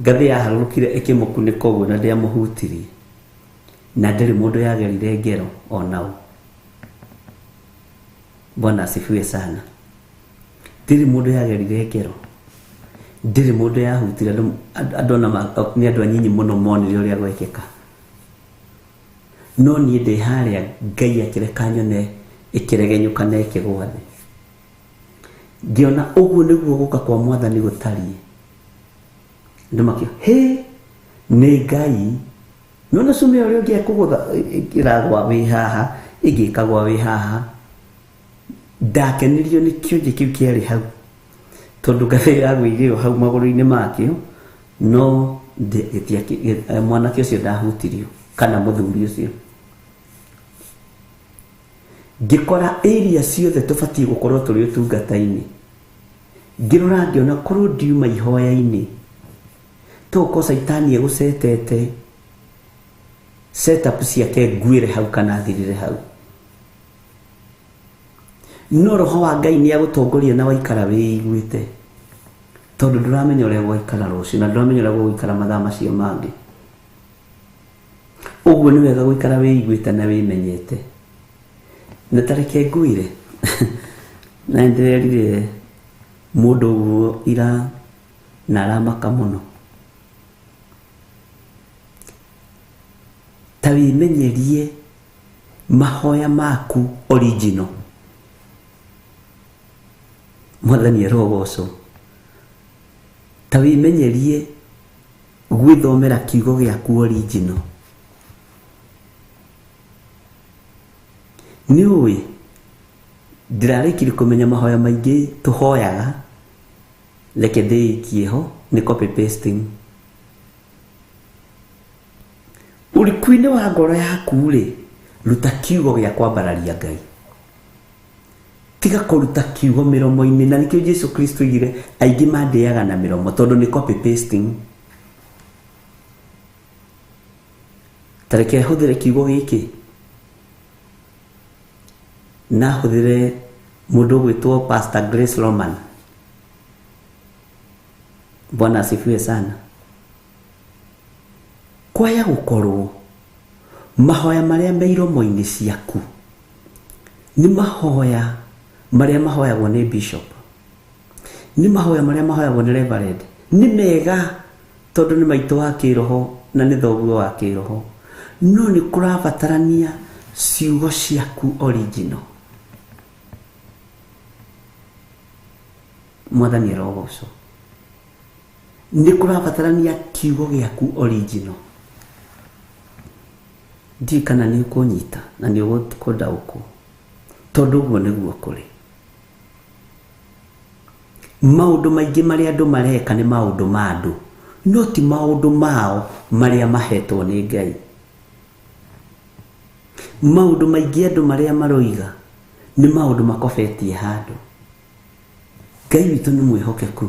Ngathĩ yaharũrũkire ĩkĩmũkunĩka ũguo na ndĩamũhutirie, na ndĩrĩ mũndũ yagerire ngero onao. Bwana asifiwe sana. Ndirĩ mũndũ yagerire ngero, ndirĩ mũndũ yahutire. Andũ ona nĩ andũ anyinyi mũno monire ũrĩa gwekĩka, no niĩ ndĩ harĩa Ngai akĩreka nyone ĩkĩregenyũka na ĩkĩgwa thĩ. Ngĩona ũguo nĩguo gũka kwa Mwathani gũtariĩ. Andũ makĩo, hĩ, nĩ Ngai. Nĩwona cuma ũrĩa ũngĩ ekũgũtha ĩragwa wĩ haha, ĩngĩ ĩkagwa wĩ haha. Ndakenirio nĩ kĩonje kĩu kĩarĩ hau, tondũ ngathĩ yagũire o hau magũrũ-inĩ makĩo, no mwanake ũcio ndahutirio kana mũthuri ũcio. Ngĩkora area ciothe tũbatiĩ gũkorwo tũrĩ ũtungata-inĩ. Ngĩrora ngĩona korwo ndiuma ihoya-inĩ, togũkorwo caitani egũcetete setup ciake nguĩre hau kana thirire hau. No roho wa Ngai nĩ agũtongoria na waikara wĩiguĩte, tondũ ndũramenya ũrĩa gũgaikara rũciũ na ndũramenya ũrĩa gũgũikara mathaa macio mangĩ. Ũguo nĩ wega gũikara wĩiguĩte na wĩmenyete. Na ta reke ngwĩre, na nĩndĩrerire mũndũ ũguo ira na aramaka mũno. Ta wĩmenyerie mahoya maku original. Mwathani arogocwo. Ta wĩmenyerie gwĩthomera kiugo gĩaku original. Nĩ ũĩ ndĩrarĩkirie kũmenya mahoya maingĩ tũhoyaga, reke ndĩikie ho nĩ copy pasting. Ũriku-inĩ wa ngoro yaku rĩ, ruta kiugo gĩa kwambararia Ngai. Tiga kũruta kiugo mĩromo-inĩ, na nĩkĩo Jesu Kristo oigire aingĩ mandĩaga na mĩromo tondũ nĩ copy pasting. Ta reke hũthĩre kiugo gĩkĩ, na hũthĩre mũndũ ũgwĩtwo Pastor Grace Roman. Bwana asifiwe sana. Kwaya gũkorwo mahoya marĩa me iromo-inĩ ciaku nĩ mahoya marĩa mahoyagwo nĩ bishop, nĩ mahoya marĩa mahoyagwo nĩ reverend. Nĩ mega tondũ nĩ maitũ wa kĩroho na nĩ thoguo wa kĩroho, no nĩ kũrabatarania ciugo ciaku original. Mwathani arogocwo. Nĩ kũrabatarania kiugo gĩaku original. Ndiũĩ kana nĩ ũkũnyita na nĩ ũkũndaũkwo, tondũ ũguo nĩguo kũrĩ. Maũndũ maingĩ marĩa andũ mareka nĩ maũndũ ma andũ, no ti maũndũ mao marĩa mahetwo nĩ Ngai. Maũndũ maingĩ andũ marĩa maroiga nĩ maũndũ makobetie handũ. Ngai witũ nĩ mwĩhokeku,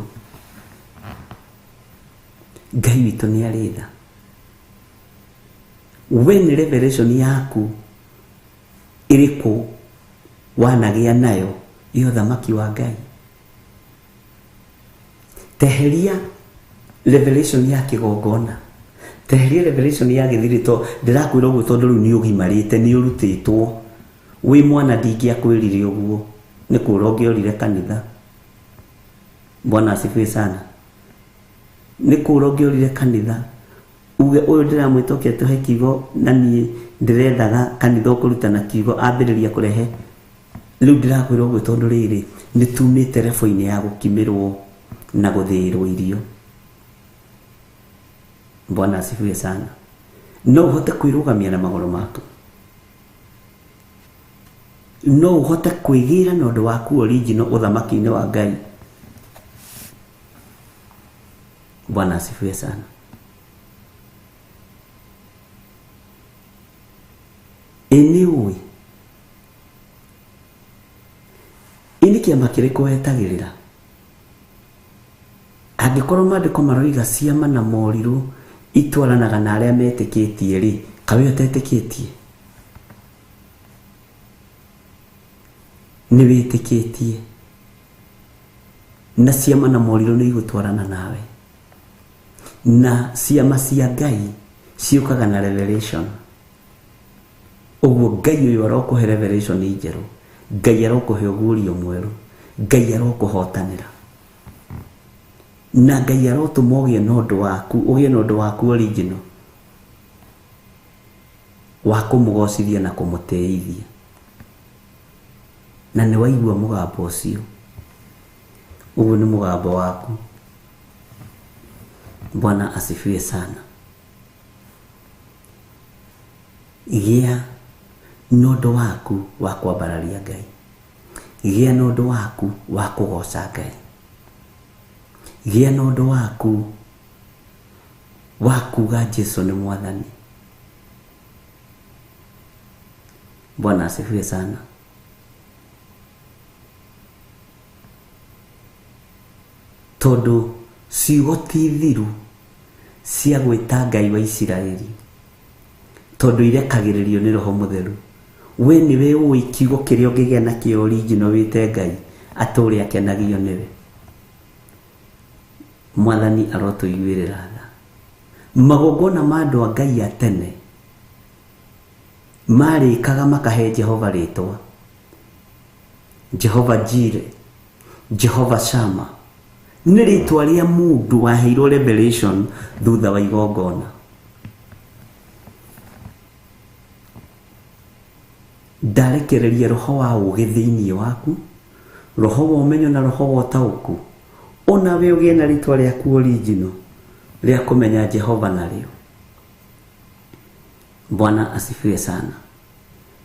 Ngai witũ nĩ arĩ tha. We nĩ revelation yaku ĩrĩkũ wanagĩa nayo ya ũthamaki wa Ngai? Teheria revelation ya kĩgongona, Teheria revelation ya gĩthiri to ndĩrakwĩra ũguo tondũ rĩu nĩ ũgimarĩte, nĩ ũrutĩtwo. Wĩ mwana ndingĩakwĩrire ũguo, nĩ kũra ũngĩorire kanitha. Bwana asifiwe sana. Nĩ kũra ũngĩorire kanitha uge ũyũ ndĩramwĩta oke atũhe kiugo na niĩ ndĩrethaga kanitha ũkũrutana kiugo ambĩrĩria kũrehe. Rĩu ndĩrakwĩra ũguo tondũ rĩrĩ nĩ tumĩte rebo-inĩ ya gũkimĩrwo na gũthĩĩrwo irio. Bwana asifiwe sana. No ũhote kwĩrũgamia na magũrũ maku, no ũhote kwĩgĩra na ũndũ waku original ũthamaki-inĩ wa Ngai. Bwana asifiwe sana. Ĩ nĩ ũĩ ĩ nĩ kĩama kĩrĩkũ wetagĩrĩra? Angĩkorwo maandĩko maroiga ciama na morirũ itwaranaga na arĩa metĩkĩtie rĩ, kaĩ we ũtetĩkĩtie? Nĩ wĩtĩkĩtie, na ciama na morirũ nĩ igũtwarana nawe. Na ciama cia Ngai ciũkaga na revelation. Ũguo Ngai ũyũ arokũhe revelation njerũ, Ngai arokũhe ũguũrio mwerũ, Ngai arokũhotanĩra, na Ngai arotũma ũgĩe na ũndũ waku, ũgĩe na ũndũ waku original wa kũmũgocithia na kũmũtĩithia. Na nĩ waigua mũgambo ũcio, ũguo nĩ mũgambo waku. Bwana asifiwe sana. Gĩa na ũndũ waku wa kwambararia Ngai, gĩa na ũndũ waku wa kũgoca Ngai, gĩa na ũndũ waku wa kuga Jesu nĩ mwathani. Bwana asifiwe sana. Tondũ ciugo ti thiru cia gwĩta Ngai wa Isiraeli, tondũ irekagĩrĩrio nĩ Roho Mũtheru. We nĩwe ũĩ kiugo kĩrĩa ũngĩgĩa nakĩo original wĩte Ngai atũũre akenagio nĩwe. Mwathani arotũiguĩrĩra tha. Magongona ma andũ a Ngai a tene marĩkaga makahe Jehova rĩtwa, Jehova Jire, Jehova Shama, nĩ rĩtwa rĩa mũndũ waheirwo revelation thutha wa igongona. Ndarekereria roho wa ũũgĩ thĩinĩ waku, roho wa ũmenyo na roho wa ũtaũku, ona we ũgĩe na rĩtwa rĩaku original rĩa kũmenya Jehova narĩo. Bwana asifiwe sana.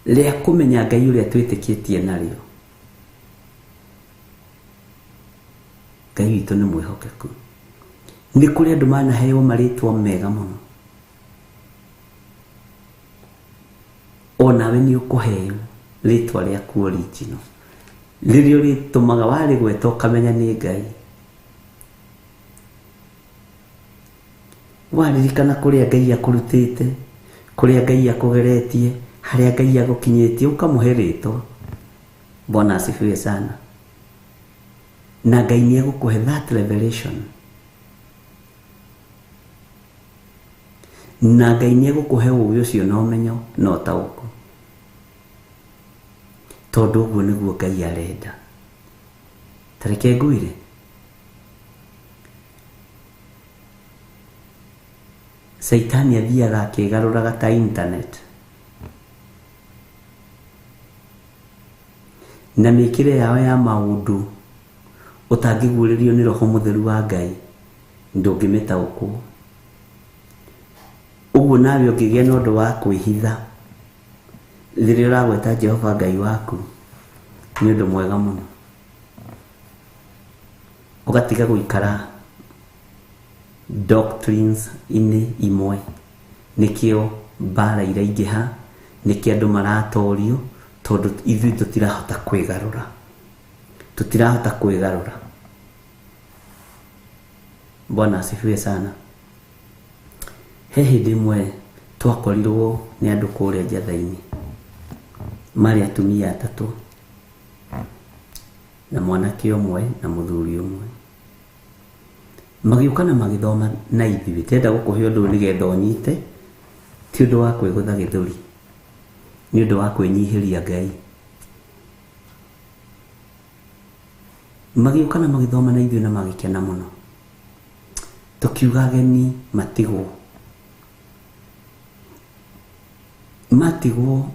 Rĩa kũmenya Ngai ũrĩa twĩtĩkĩtie narĩo. Ngai witũ nĩ mwĩhokeku. Nĩ kũrĩ andũ manaheo marĩtwa mega mũno, onawe nĩ ũkũheo rĩtwa rĩaku original rĩrĩa ũrĩtũmaga warĩgweta ũkamenya nĩ Ngai. Waririkana kũrĩa Ngai akũrutĩte, kũrĩa Ngai akũgeretie, harĩa Ngai agũkinyĩtie, ũkamũhe rĩtwa. Bwana asifiwe sana. Na Ngai nĩ egũkũhe that revelation, na Ngai nĩ egũkũhe ũũgĩ ũcio na ũmenyo na ũtaũku, tondũ ũguo nĩguo Ngai arenda. Ta reke ngwĩre, Caitani athiaga akĩgarũraga ta internet, na mĩkĩre yao ya maũndũ ũtangĩguũrĩrio nĩ Roho Mũtheru wa Ngai ndũngĩmĩtaũkwo. Ũguo nawe ũngĩgĩa na ũndũ wa kwĩhitha rĩrĩa ũragweta Jehova Ngai waku, nĩ ũndũ mwega mũno. Ũgatiga gũikara doctrines inĩ imwe. Nĩkĩo mbara iraingĩha, nĩkĩo andũ maratorio, tondũ ithuĩ tũtirahota kwĩgarũra, tũtirahota kwĩgarũra. Bwana asifiwe sana. He hĩndĩ ĩmwe twakorirwo nĩ andũ kũrĩa njatha-inĩ, marĩ atumia atatũ na mwanake ũmwe na mũthuri ũmwe. Magĩũka na magĩthoma na ithuĩ. Ndĩrenda gũkũhe ũndũ ũyũ nĩgetha ũnyite, ti ũndũ wa kwĩgũtha gĩthũri, nĩ ũndũ wa kwĩnyihĩria Ngai. Magĩũka na magĩthoma na ithuĩ na magĩkena mũno. Tũkiuga ageni matigwo. Matigwo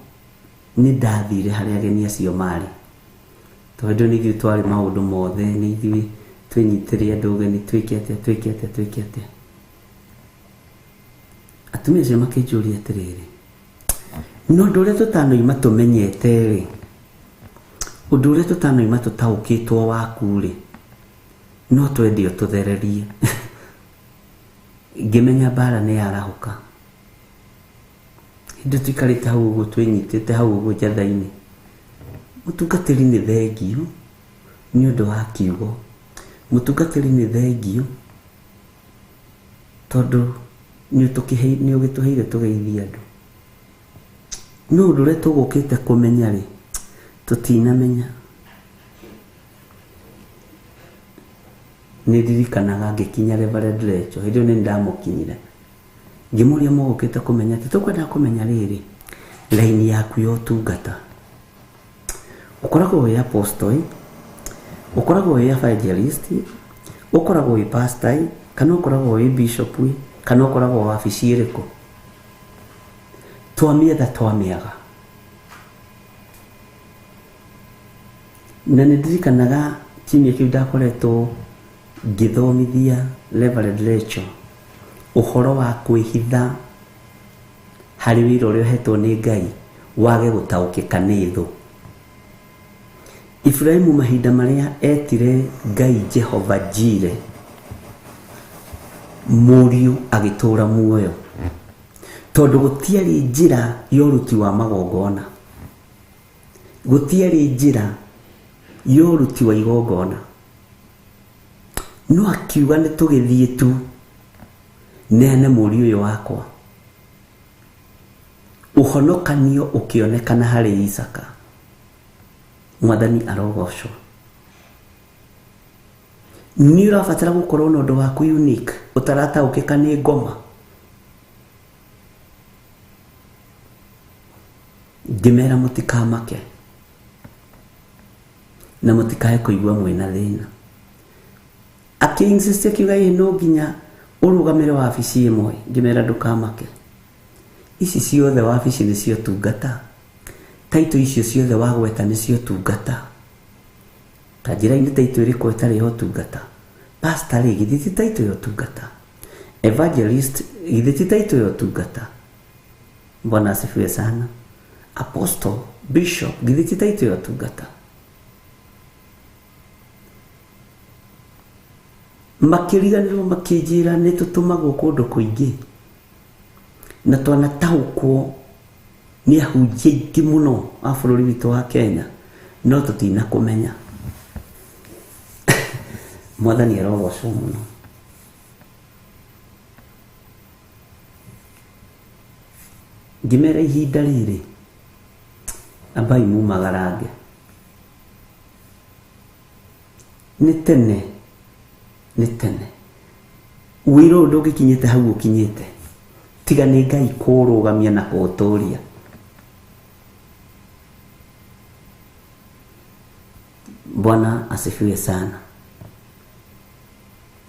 nĩ ndathire harĩa ageni acio marĩ. Tondũ nĩ ithuĩ twarĩ maũndũ mothe, nĩ ithuĩ twĩnyitĩre andũ ũgeni, twĩke atĩa, twĩke atĩa, twĩke atĩa. Atumia acio makĩnjũria atĩrĩrĩ, no ũndũ ũrĩa tũtanoima tũmenyete rĩ, ũndũ ũrĩa tũtanoima tũtaũkĩtwo waku rĩ, no twende ũtũthererie. Ngĩmenya mbara nĩ yarahũka. Hĩndĩ tũikarĩte hau ũguo twĩnyitĩte hau ũguo njatha-inĩ, mũtungatĩri nĩ thengiũ nĩ ũndũ wa kiugo, mũtungatĩri nĩ thengiũ tondũ nĩ ũgĩtũheire tũgeithie andũ. No ũndũ ũrĩa tũgũkĩte kũmenya rĩ, tũtinamenya. Nĩ ndirikanaga ngĩkinya Reverend Rachel, hĩndĩ ĩyo nĩ ndamũkinyire. Ngĩmũria mũgũkĩte kũmenya atĩ tũkwenda kũmenya rĩrĩ, raini yaku ya ũtungata. Ũkoragwo wĩ apostle, ũkoragwo wĩ evangelist, ũkoragwo wĩ pastor, kana ũkoragwo wĩ bishop, kana ũkoragwo wabici ĩrĩkũ. Twamĩetha twamĩaga. Na nĩ ndirikanaga kiumia kĩu ndakoretwo ngĩthomithia Reverend Rachel ũhoro wa kwĩhitha harĩ wĩra ũrĩa ũhetwo nĩ Ngai wage gũtaũkĩka nĩ thũ. Ibrahimu mahinda marĩa etire Ngai Jehova Jire, mũriũ agĩtũra muoyo, tondũ gũtiarĩ njĩra ya ũruti wa magongona, gũtiarĩ njĩra ya ũruti wa igongona. No akiuga nĩ tũgĩthiĩ tu neane mũriũ ũyũ wakwa. Ũhonokanio ũkĩonekana harĩ Isaka. Mwathani arogocwo. Nĩ ũrabatara gũkorwo na ũndũ waku unique ũtarataũkĩka nĩ ngoma. Ngĩmera mũtikamake na mũtikae kũigua mwĩna thĩna. Akĩ-insist akiuga ĩ no nginya ũrũgamĩre wabici ĩmwe. Ngĩmera ndũkamake, ici ciothe wabici nĩcio tungata, taito icio ciothe wagweta nĩcio tungata. Ta njĩra-inĩ taito ĩrĩkũ ĩtarĩ ya ũtungata? Pastor rĩ, githĩ ti taito ya ũtungata? Evangelist githĩ ti taito ya ũtungata? Bwana asifiwe sana. Apostle, bishop githĩ ti taito ya ũtungata? Makĩriganĩrwo makĩnjĩra nĩ tũtũmagwo kũndũ kũingĩ na twanataũkwo nĩ ahunjia aingĩ mũno a bũrũri witũ wa Kenya, no tũtinakũmenya. Mwathani arogocwo mũno. Ngĩmera ihinda rĩrĩ, ambai mumagarange. Nĩ tene, nĩ tene wĩra ũyũ ndũngĩkinyĩte hau ũkinyĩte, tiga nĩ Ngai kũũrũgamia na kũũtũria. Bwana asifiwe sana.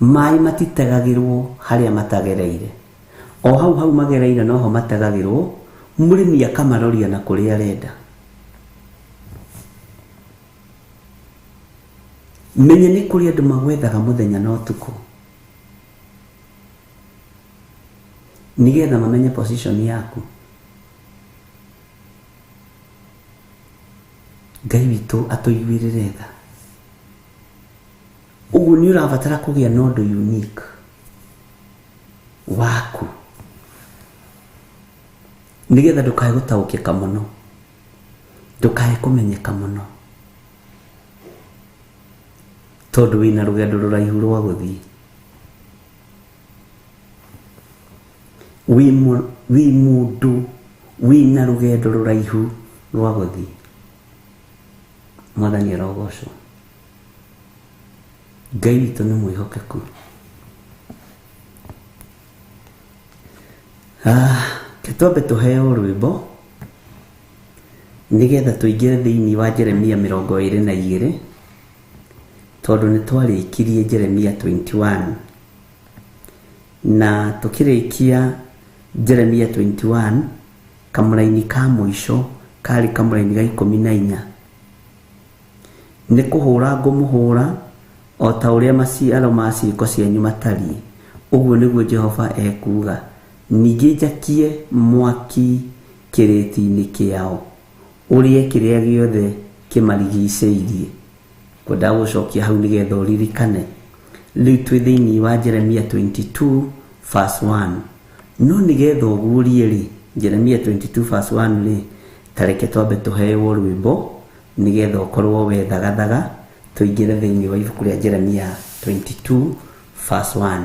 Maĩ matitegagĩrwo harĩa matagereire, o hau hau magereire noho mategagĩrwo, mũrĩmi akamaroria na kũrĩa arenda. Menya nĩ kũrĩ andũ magwethaga mũthenya na ũtukũ nĩgetha mamenye position yaku. Ngai witũ atũiguĩrĩre tha. Ũguo nĩ ũrabatara kũgĩa na ũndũ unique waku nĩgetha ndũkae gũtaũkĩka mũno, ndũkae kũmenyeka mũno, tondũ wĩna rũgendo rũraihu rwa gũthiĩ. Wĩ mũndũ wĩna rũgendo rũraihu rwa gũthiĩ. Mwathani arogocwo. Ngai witũ nĩ mwĩhokeku. Ke twambe tũheo rwĩmbo nĩgetha tũingĩre thĩinĩ wa Jeremia 22, tondũ nĩ twarĩkirie Jeremia 21, na tũkĩrĩkia Jeremia 21 kamũraini ka mũico karĩ kamũraini ga 14, nĩ kũhũra ngũmũhũra o ta ũrĩa maciaro ma ciĩko cianyu matariĩ, ũguo nĩguo Jehova ekuuga, ningĩ njakie mwaki kĩrĩti-inĩ kĩao, ũrĩe kĩrĩa gĩothe kĩmarigicĩirie. Ngwendaga gũcokia hau nĩgetha ũririkane. Rĩu twĩ thĩinĩ wa Jeremia 22 verse 1, no nĩgetha ũguũrie rĩ, Jeremia 22 verse 1 rĩ, ta reke twambe tũhewo rwĩmbo nĩgetha ũkorwo wethagathaga tũingĩre thĩinĩ wa ibuku rĩa Jeremia 22 verse 1.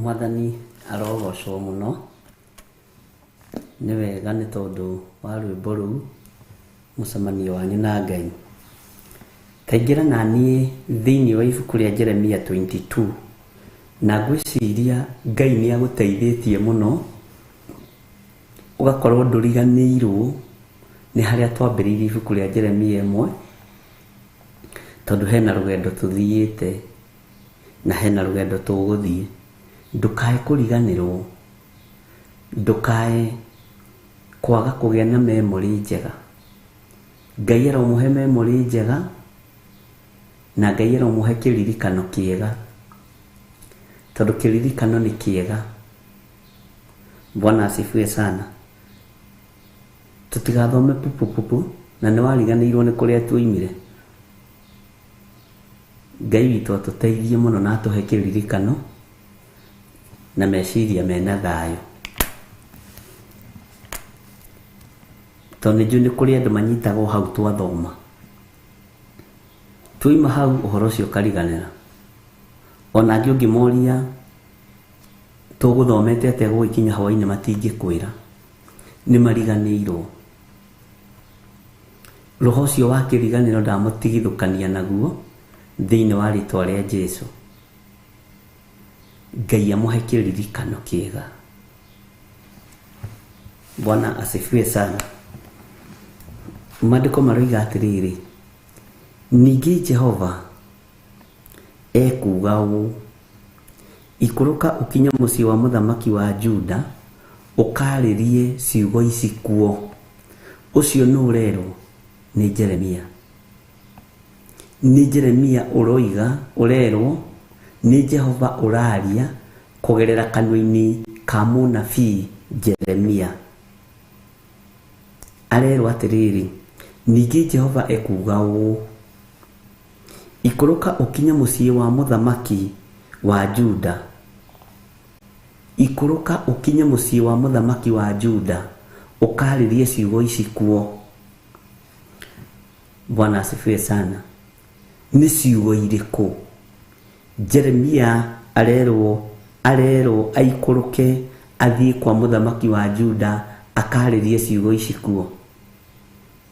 Mwathani arogocwo mũno. Nĩ wega nĩ tondũ wa rwĩmbo rũu, mũcemanio wanyu na Ngai. Taingĩra na niĩ thĩinĩ wa ibuku rĩa Jeremia 22, na ngwĩciria Ngai nĩ agũteithĩtie mũno, ũgakorwo ndũriganĩirwo nĩ harĩa twambĩrĩirie ibuku rĩa Jeremia ĩmwe, tondũ hena rũgendo tũthiĩte na hena rũgendo tũgũthiĩ. Ndũkae kũriganĩrwo, ndũkae kwaga kũgĩa na memory njega. Ngai aromũhe memory njega, na Ngai aromũhe kĩririkano kĩega, tondũ kĩririkano nĩ kĩega. Bwana asifiwe sana. Tũtigathome pupupupu na nĩ wariganĩirwo nĩ kũrĩa tuoimire. Ngai witũ atũteithie mũno na atũhe kĩririkano na meciria mena thayũ. Tondũ nĩ njũĩ nĩ kũrĩ andũ manyitagwo hau twathoma. Tuoima hau ũhoro ũcio ũkariganĩra. Ona angĩ ũngĩmoria tũgũthomete atĩa gũgĩkinya hwaĩ-inĩ matingĩkwĩra. Nĩ mariganĩirwo. Roho ũcio wa kĩriganĩro ndamũtigithũkania naguo thĩinĩ wa rĩtwa rĩa Jesũ. Ngai amũhe kĩririkano kĩega. Bwana asifiwe sana. Maandĩko maroiga atĩrĩrĩ, ningĩ Jehova ekuuga ũũ, ikũrũka ũkinye mũciĩ wa mũthamaki wa Juda, ũkaarĩrie ciugo ici kuo. Ũcio nũ ũrerwo? Nĩ Jeremia. Nĩ Jeremia ũroiga, ũrerwo, nĩ Jehova ũraria kũgerera kanua-inĩ ka mũnabii Jeremia. Arerwo atĩrĩrĩ, ningĩ Jehova ekuuga ũũ, ikũrũka ũkinye mũciĩ wa mũthamaki wa Juda. Ikũrũka ũkinye mũciĩ wa mũthamaki wa Juda, ũkaarĩrie ciugo ici kuo. Bwana asifiwe sana. Nĩ ciugo irĩkũ? Jeremia arerwo arerwo aikũrũke athiĩ kwa mũthamaki wa Juda akarĩrie ciugo ici kuo.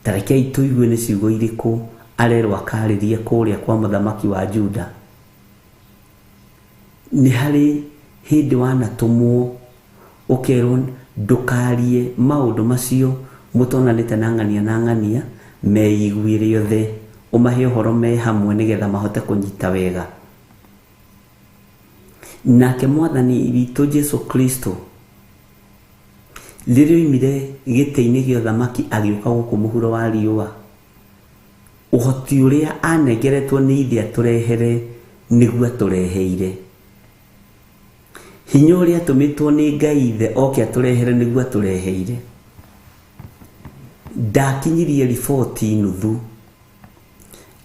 Ta rekei tũigue nĩ ciugo irĩkũ arerwo akarĩrie kũrĩa kwa mũthamaki wa Juda. Nĩ harĩ hĩndĩ wanatũmwo ũkerwo ndũkarie maũndũ macio mũtonanĩte na ng'ania na ng'ania, meiguĩre othe, ũmahe ũhoro me hamwe nĩgetha mahote kũnyita wega. Nake mwathani witũ Jesu Kristo rĩrĩa oimire gĩtĩ-inĩ gĩa ũthamaki agĩũka gũkũ mũhuro wa riũa, ũhoti ũrĩa anengeretwo nĩ ithe atũrehere nĩguo atũreheire. Hinya ũrĩa atũmĩtwo nĩ Ngai ithe oke atũrehere nĩguo atũreheire. Ndakinyirie riboti nuthu,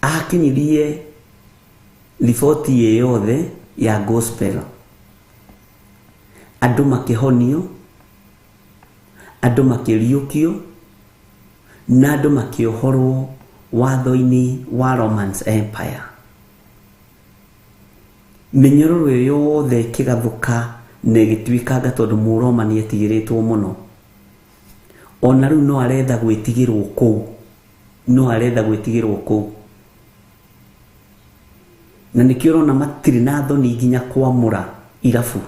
akinyirie riboti ĩ yothe ya gospel. Andũ makĩhonio, andũ makĩriũkio, na andũ makĩohorwo watho-inĩ wa Roman Empire. Mĩnyororo ĩyo yothe ĩkĩgathũka na ĩgĩtuĩkanga tondũ Mũroma nĩ etigĩrĩtwo mũno. Ona rĩu no aretha gwĩtigĩrwo kũu, no aretha gwĩtigĩrwo kũu. Na nĩkĩo ũrona matirĩ na thoni nginya kwamũra irabu,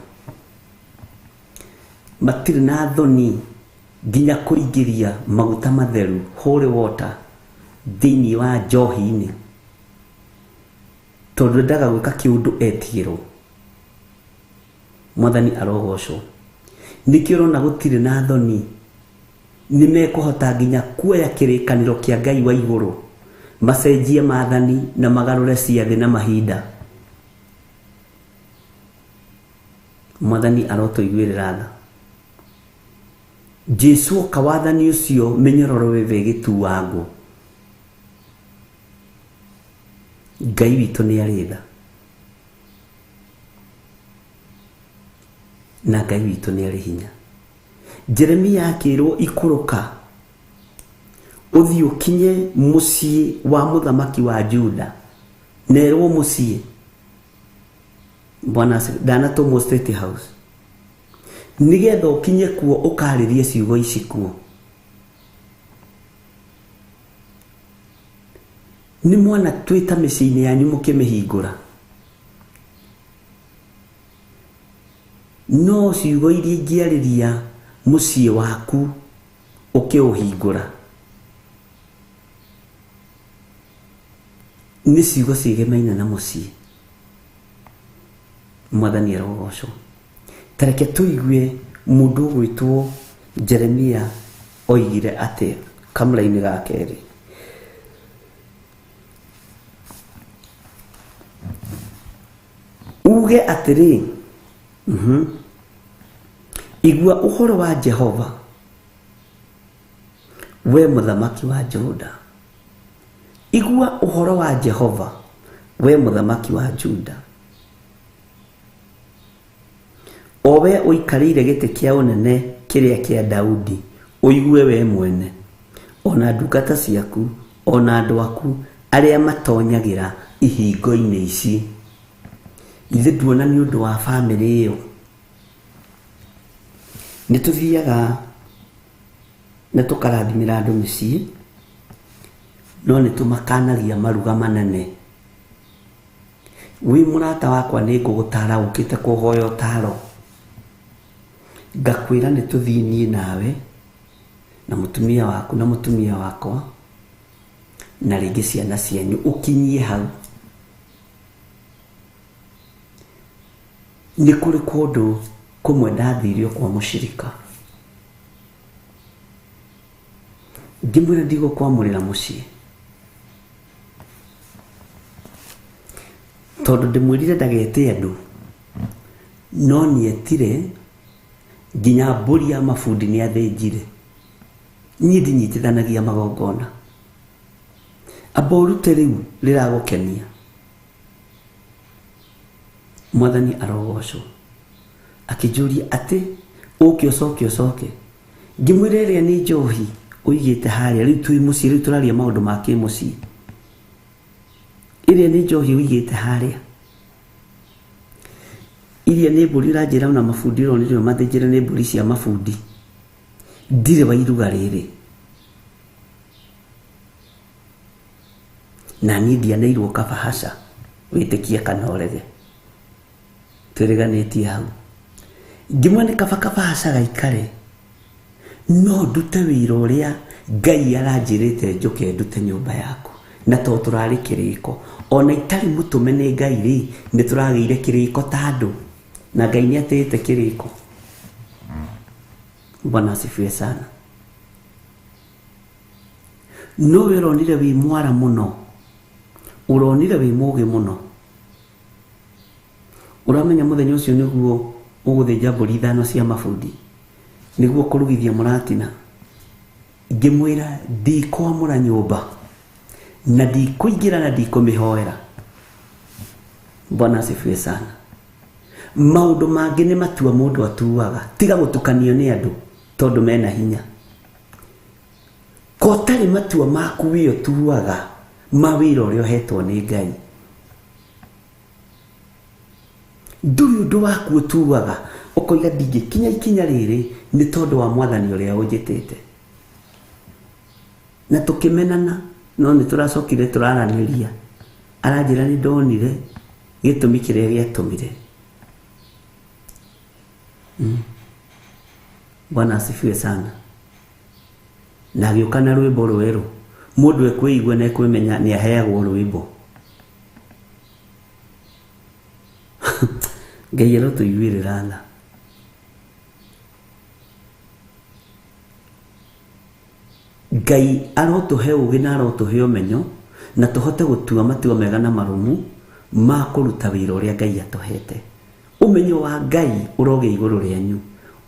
matirĩ na thoni nginya kũingĩria maguta matheru holy water thĩinĩ wa njohi-inĩ, tondũ endaga gwĩka kĩũndũ etigĩrwo. Mwathani arogocwo. Nĩkĩo ũrona gũtirĩ na thoni, nĩ mekũhota nginya kuoya kĩrĩkanĩro kĩa Ngai wa igũrũ, macenjie maathani na magarũre ciathĩ na mahinda. Mwathani arotũiguĩrĩra tha. Jesu oka wathani ũcio mĩnyororo ĩbe ĩgĩtuangwo. Ngai witũ nĩ arĩ tha, na Ngai witũ nĩ arĩ hinya. Jeremia akĩrwo ikũrũka ũthiĩ ũkinye mũciĩ wa mũthamaki wa Juda, nerwo mũciĩ. Bwana asifiwe. Ndanatũmwo State House nĩgetha ũkinye kuo ũkarĩrie ciugo ici kuo. Nĩ mwana twĩta mĩciĩ-inĩ yanyu mũkĩmĩhingũra, no ciugo iria ingĩarĩria mũciĩ waku ũkĩũhingũra nĩ ciugo ciĩgemaine na mũciĩ. Mwathani arogocwo. Tareke tũigue mũndũ ũgwĩtwo Jeremia oigire atĩa kamũra-inĩ ga kerĩ. Uge atĩrĩ, igua ũhoro wa Jehova, we mũthamaki wa Juda. Igua ũhoro wa Jehova, we mũthamaki wa Juda, o we ũikarĩire gĩtĩ kĩa ũnene kĩrĩa kĩa Daudi, ũigue we mwene, ona ndungata ciaku, ona andũ aku arĩa matonyagĩra ihingo-inĩ ici. Ithe nduona nĩ ũndũ wa bamĩrĩ ĩyo. Nĩ tũthiaga na tũkarathimĩra andũ mĩciĩ, no nĩ tũmakanagia maruga manene. Wĩ mũrata wakwa nĩ ngũgũtara ũkĩte kũhoya ũtaro, ngakwĩra nĩ tũthiĩ niĩ nawe na mũtumia waku na mũtumia wakwa na rĩngĩ ciana cianyu, ũkinyie hau. Nĩ kũrĩ kũndũ kũmwe ndathirio kwa mũcirika, ngĩmwĩra ndigũkwamũrĩra mũciĩ tondũ ndĩmwĩrire ndagete andũ, no nĩetire nginya mbũri ya mabundi nĩ athĩnjire. Niĩ ndinyitithanagia magongona. Amba ũrute rĩu rĩragũkenia. Mwathani arogocwo. Akĩnjũria atĩ ũke ũcoke ũcoke. Ngĩmwĩra ĩrĩa nĩ njohi ũigĩte harĩa, rĩu twĩ mũciĩ, rĩu tũraria maũndũ ma kĩmũciĩ. Ĩrĩa nĩ njohi ũigĩte harĩa, iria nĩ mbũri ũranjĩra ona mabundi ũronire mathĩnjĩre nĩ mbũri cia mabundi. Ndirĩ wa iruga rĩrĩ. Na niĩ ndianeirwo kabahaca, wĩtĩkie kana ũrege. Twĩrĩganĩtie hau. Ngĩmwĩra nĩ kaba kabahaca gaikare, no ndute wĩra ũrĩa Ngai aranjĩrĩte njũke ndute nyũmba yaku. Na to tũrarĩ kĩrĩko, ona itarĩ mũtũme nĩ Ngai rĩ, nĩ tũragĩire kĩrĩko ta andũ, na Ngai nĩ atĩĩte kĩrĩko. Bwana asifiwe sana. No we ũronire wĩ mwara mũno, ũronire wĩ mũgĩ mũno, ũramenya mũthenya ũcio nĩguo ũgũthĩnja mbũri ithano cia mabundi nĩguo kũrugithia mũratina. Ngĩmwĩra ndikwamũra nyũmba na ndikũingĩra na ndikũmĩhoera. Bwana asifiwe sana. Maũndũ mangĩ nĩ matua mũndũ atuaga, tiga gũtukanio nĩ andũ tondũ mena hinya. Kotarĩ matua maku wĩ ũtuaga ma wĩra ũrĩa ũhetwo nĩ Ngai. Ndũrĩ ũndũ waku ũtuaga ũkoiga ndingĩkinya ikinya rĩrĩ nĩ tondũ wa mwathani ũrĩa ũnjĩtĩte. Na tũkĩmenana, no nĩ tũracokire tũraranĩria. Aranjĩra nĩ ndonire gĩtũmi kĩrĩa gĩatũmire. Bwana asifiwe sana. Na agĩũka na rwĩmbo rwerũ. Mũndũ ekwĩigua na ekwĩmenya nĩ aheagwo rwĩmbo. Ngai arotũiguĩrĩra tha. Ngai arotũhe ũũgĩ na arotũhe ũmenyo na tũhote gũtua matua mega na marũmu ma kũruta wĩra ũrĩa Ngai atũhete. Ũmenyo wa Ngai ũrogĩa igũrũ rĩanyu,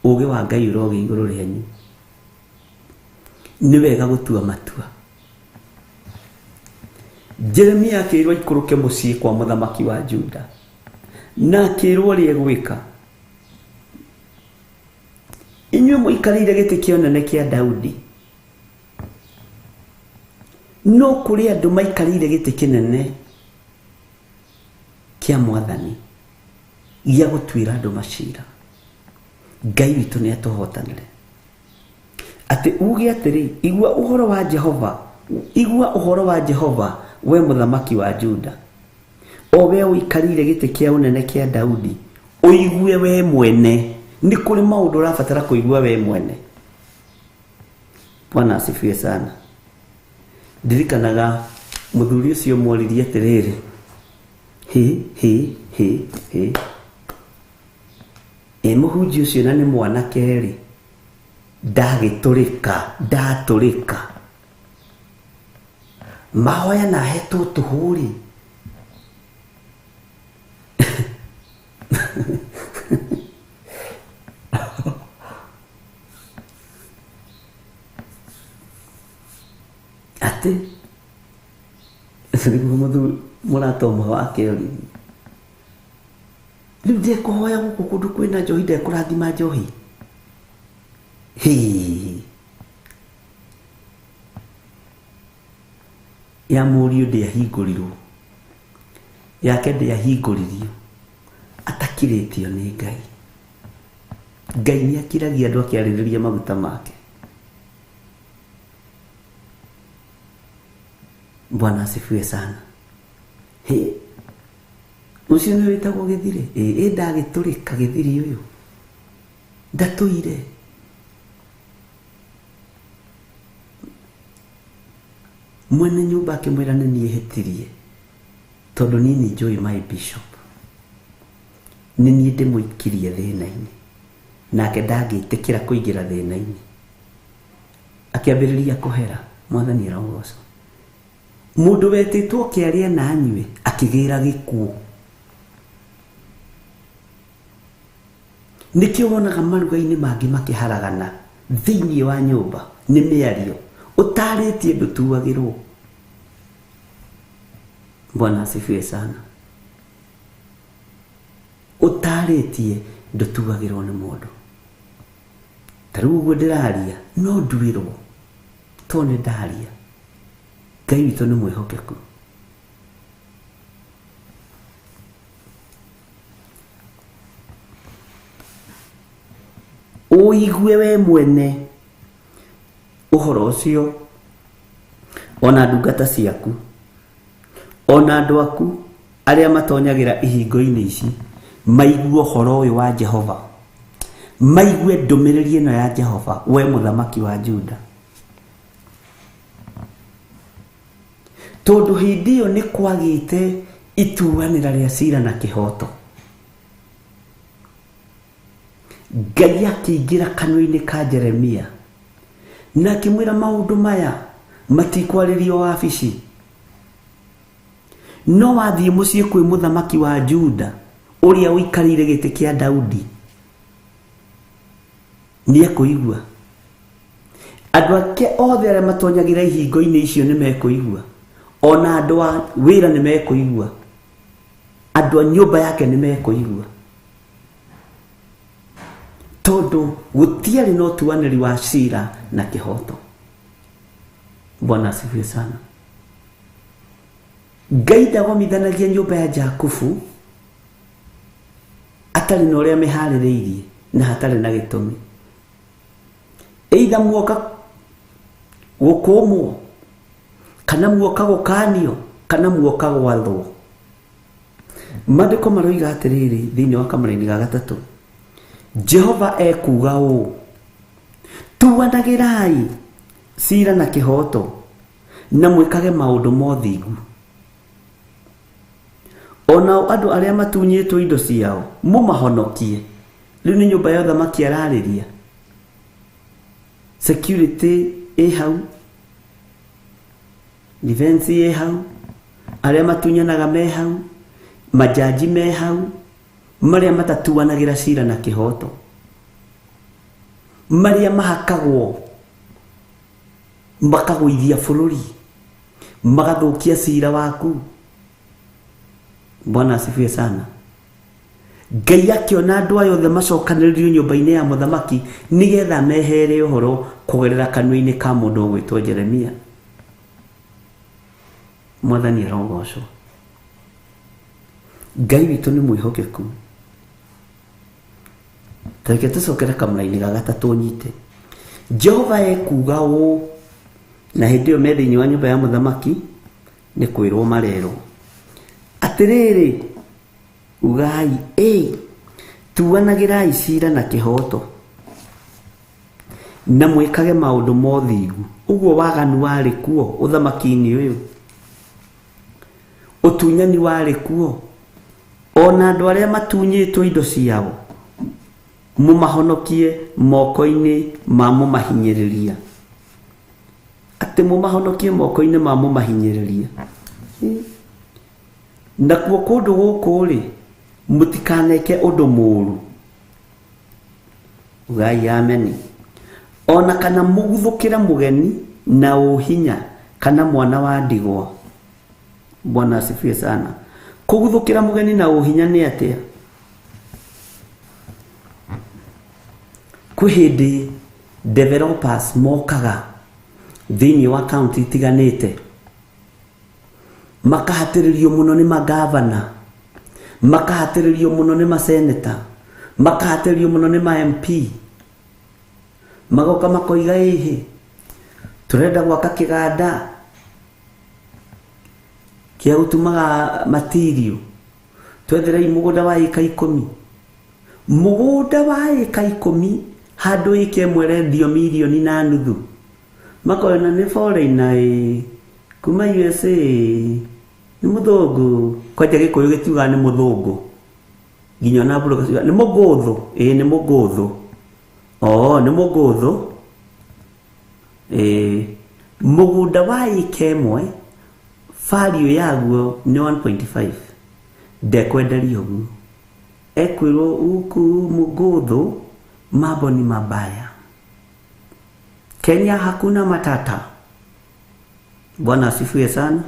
ũũgĩ wa Ngai ũrogĩa igũrũ rĩanyu. Nĩ wega gũtua matua. Jeremia akĩrwo aikũrũke mũciĩ kwa mũthamaki wa Juda, na akĩrwo ũrĩa egwĩka. Inyuĩ mũikarĩire gĩtĩ kĩa ũnene kĩa Daudi, no kũrĩ andũ maikarĩire gĩtĩ kĩnene kĩa mwathani. Gĩa gũtuĩra andũ macira. Ngai witũ nĩ atũhotanĩre. Atĩ uge atĩrĩ, igua ũhoro wa Jehova, igua ũhoro wa Jehova, we mũthamaki wa Juda, o we ũikarĩire gĩtĩ kĩa ũnene kĩa Daudi, ũigue we mwene. Nĩ kũrĩ maũndũ ũrabatara kũigua we mwene. Bwana asifiwe sana. Ndirikanaga mũthuri ũcio mworirie atĩrĩrĩ, hĩ hĩ hĩ hĩ, ĩ mũhunjia ũcio na nĩ mwanake rĩ, ndagĩtũrĩka, ndatũrĩka, mahoya na ahetwo tũhũ rĩ. Atĩ nĩguo mũthuri mũrata ũmwe wake oririe, rĩu ndekũhoya gũkũ kũndũ kwĩna njohi, ndekũrathima njohi. Hĩ, ya mũriũ ndĩahingũrirwo, yake ndĩahingũririo, atakirĩtio nĩ Ngai. Ngai nĩ akiragia andũ akĩarĩrĩria maguta make. Bwana asifiwe sana. Hĩ, ũcio nĩ wĩtagwo gĩthirĩ? Ĩ ndagĩtũrĩka gĩthiri ũyũ, ndatũire. Mwene nyũmba akĩmwĩra nĩ niĩ hĩtirie, tondũ niĩ nĩ njũĩ my bishop, nĩ niĩ ndĩmũikirie thĩna-inĩ, nake ndangĩtĩkĩra kũingĩra thĩna-inĩ. Akĩambĩrĩria kũhera. Mwathani arogocwo. Mũndũ wetĩtwo kĩaria na anyue akĩgĩra gĩkuũ. Nĩkĩo wonaga maruga-inĩ mangĩ makĩharagana thĩinĩ wa nyũmba nĩ mĩario ũtarĩtie ndũtuagĩrwo. Bwana asifiwe sana. Ũtarĩtie ndũtuagĩrwo nĩ mũndũ. Ta rĩu ũguo ndĩraria no nduĩrwo to nĩ ndaria. Ngai witũ nĩ mwĩhokeku. Ũigue we mwene ũhoro ũcio, ona ndungata ciaku, ona andũ aku arĩa matonyagĩra ihingo-inĩ ici, maigue ũhoro ũyũ wa Jehova, maigue ndũmĩrĩri ĩno ya Jehova, we mũthamaki wa Juda. Tondũ hĩndĩ ĩyo nĩ kwagĩte ituanĩra rĩa cira na kĩhoto, Ngai akĩingĩra kanua-inĩ ka Jeremia na akĩmwĩra maũndũ maya matikwarĩrio wabici, no wathiĩ mũciĩ kwĩ mũthamaki wa Juda ũrĩa ũikarĩire gĩtĩ kĩa Daudi, nĩ ekũigua. Andũ ake othe arĩa matonyagĩra ihingo-inĩ icio nĩ mekũigua, ona andũ a wĩra nĩ mekũigua, andũ a nyũmba yake nĩ mekũigua, tondũ gũtiarĩ na ũtuanĩri wa cira na kĩhoto. Bwana asifiwe sana. Ngai ndagomithanagia nyũmba ya Jakubu atarĩ na ũrĩa mĩharĩrĩirie na hatarĩ na gĩtũmi. Either muoka gũkũmwo, kana muoka gũkanio, kana muoka gwathwo. Maandĩko maroiga atĩrĩrĩ thĩinĩ wa kamũraini ga gatatũ, Jehova ekuuga ũũ, tuanagĩrai cira na kĩhoto na mwĩkage maũndũ ma ũthingu. Onao andũ arĩa matunyĩtwo indo ciao mũmahonokie. Rĩu nĩ nyũmba ya ũthamaki ararĩria, security ĩ hau, defense ĩ hau, arĩa matunyanaga me hau, majaji me hau, marĩa matatuanagĩra cira na kĩhoto, marĩa mahakagwo makagũithia bũrũri, magathũkia cira waku. Bwana asifiwe sana. Ngai akĩona andũ aya othe macokanĩrĩrio nyũmba-inĩ ya mũthamaki nĩgetha mehere ũhoro kũgerera kanua-inĩ ka mũndũ ũgwĩtwo Jeremia. Mwathani arogocwo. Ngai witũ nĩ mwĩhokeku. Reke tũcokere kamũraini ga gatatũ nyite. Jehova ekuuga ũũ, na hĩndĩ ĩyo me thĩinĩ wa nyũmba ya mũthamaki nĩ kwĩrwo marerwo atĩrĩrĩ, ugai ĩ, tuanagĩrai cira na kĩhooto na mwĩkage maũndũ ma ũthingu. Ũguo waganu warĩ kuo ũthamaki-inĩ ũyũ, ũtunyani warĩ kuo, ona andũ arĩa matunyĩtwo indo ciao mũmahonokie moko-inĩ ma mũmahinyĩrĩria. Atĩ mũmahonokie moko-inĩ ma mũmahinyĩrĩria. Nakuo kũndũ gũkũ rĩ, mũtikaneke ũndũ mũũru. Ugai ameni. Ona kana mũguthũkĩre mũgeni na ũhinya kana mwana wa ndigwa. Bwana asifiwe sana. Kũguthũkĩra mũgeni na ũhinya nĩ atĩa? Kwĩ hĩndĩ developers mokaga thĩinĩ wa county itiganĩte, makahatĩrĩrio mũno nĩ magavana, makahatĩrĩrio mũno nĩ maseneta, makahatĩrĩrio mũno nĩ ma MP, magoka makoiga ĩhĩ, tũrenda gwaka kĩganda kĩa gũtumaga material, twetherei mũgũnda wa ĩka 10. Mũgũnda wa ĩka 10 handũ ĩka ĩmwe ĩrendio 1.5 million. Makona nĩ foreigner ĩ, kuma USA, nĩ mũthũngũ. Kwanja Gĩkũyũ gĩtiugaga nĩ mũthũngũ, nginya ona mbũrũ ciugaga nĩ mũgũthũ. Ĩĩ nĩ mũgũthũ. Oo nĩ mũgũthũ. Ĩĩ mũgũnda wa ĩka ĩmwe value yaguo nĩ 1.5. Ndekwenderio ũguo, ekwĩrwo huku mũgũthũ mambo ni mabaya, Kenya hakuna matata. Bwana asifiwe sana.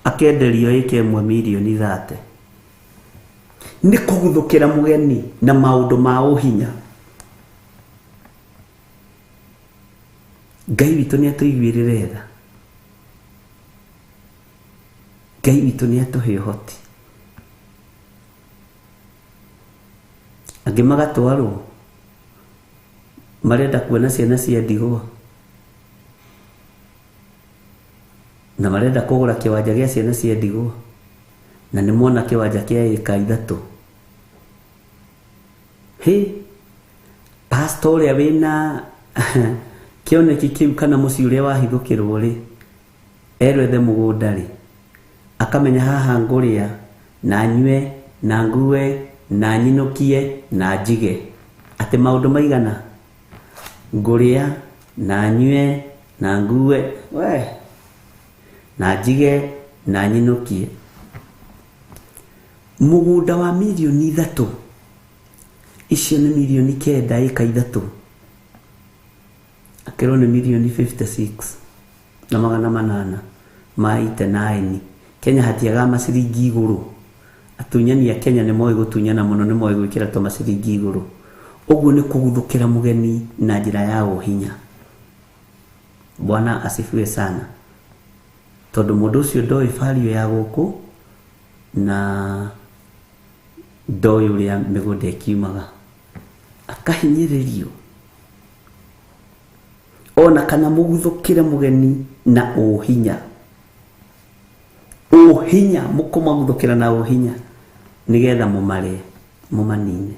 Akenderio ĩka ĩmwe 30 million. Nĩ kũguthũkĩra mũgeni na maũndũ ma ũhinya. Ngai witũ nĩ atũiguĩrĩre tha. Ngai witũ nĩ atũhe ũhoti. Angĩ magatwarwo marenda kuona ciana cia ndigwa, na marenda kũgũra kĩwanja gĩa ciana cia ndigwa, na nĩ mona kĩwanja kĩa ĩka 3. Hĩ, pastor ũrĩa wĩna kĩoneki kĩu kana mũciĩ ũrĩa wahithũkĩrwo rĩ, erwo ethe mũgũnda rĩ, akamenya haha ngũrĩa na nyue na ngue na nyinũkie na njige. Atĩ maũndũ maigana ngũrĩa na nyue na ngue we na njige na nyinũkie. Mũgũnda wa 3 million, icio nĩ 9 million ĩka 3, akĩrwo nĩ 56,800 ma 89. Kenya hatiagaga maciringi igũrũ. Atunyani a Kenya nĩ moĩ gũtunyana mũno, nĩ moĩ gwĩkĩra tũmaciringi igũrũ. Ũguo nĩ kũguthũkĩra mũgeni na njĩra ya ũhinya. Bwana asifiwe sana. Tondũ mũndũ ũcio ndoĩ value ya gũkũ na ndoĩ ũrĩa mĩgũnda ĩkiumaga, akahinyĩrĩrio. Ona kana mũguthũkĩre mũgeni na ũhinya. Ũhinya, mũkũmaguthũkĩra na ũhinya nĩgetha mũmarĩe, mũmanine.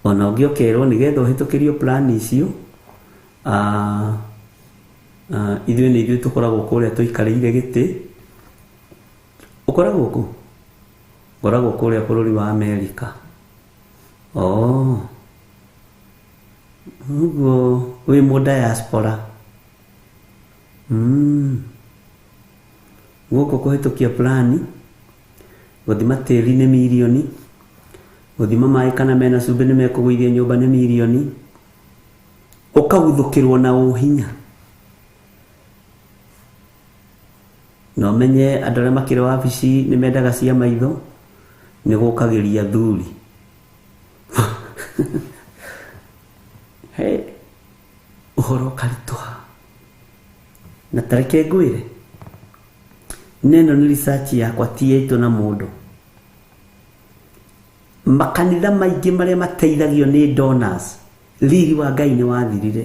Ona ũngĩ ũkerwo nĩgetha ũhĩtũkĩrio plan icio, ithuĩ nĩ ithuĩ tũkoragwo kũrĩa tũikarĩire gĩtĩ. Ũkoragwo kũ? Ngoragwo kũrĩa bũrũri wa Amerika. Oh, ũguo wĩ mũ diaspora. Gũkũ kũhĩtũkia plani, gũthima tĩri nĩ mirioni, gũthima maĩ kana mena cumbĩ nĩ mekũgũithia nyũmba nĩ mirioni, ũkaguthũkĩrwo na ũhinya. Na ũmenye andũ arĩa makĩrĩ wabici nĩ mendaga cia maitho, nĩ gũkagĩria thuri. He, ũhoro ũkaritũha. Na ta reke ngwĩre, neno nĩ research yakwa ti yaitũ na mũndũ. Makanitha maingĩ marĩa mateithagio nĩ donors, riri wa Ngai nĩ wathirire,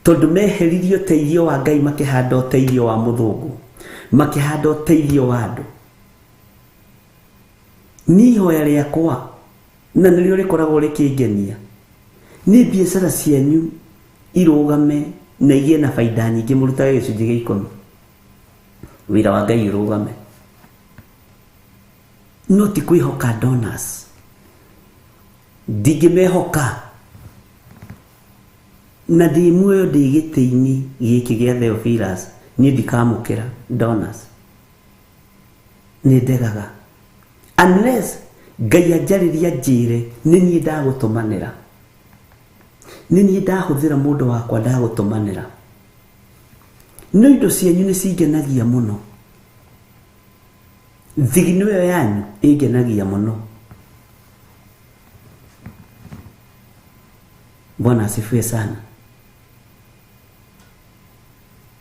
tondũ meheririe ũteithio wa Ngai makĩhanda ũteithio wa mũthũngũ, makĩhanda ũteithio wa andũ. Niĩ ihoya rĩakwa na nĩrĩo rĩkoragwo rĩkĩngenia nĩ biacara cianyu irũgame na igĩe na baida nyingĩ, mũrutage gĩcunjĩ gĩa 10, wĩra wa Ngai ũrũgame, no ti kwĩhoka donors. Ndingĩmehoka na ndĩ muoyo ndĩ gĩtĩ-inĩ gĩkĩ gĩa Theophilus, niĩ ndikamũkĩra donors, nĩ ndegaga unless Ngai anjarĩria njĩre nĩ niĩ ndagũtũmanĩra, nĩ niĩ ndahũthĩra mũndũ wakwa ndagũtũmanĩra. No indo cianyu nĩ cingenagia mũno, thigino ĩyo yanyu ĩngenagia mũno. Bwana asifiwe sana.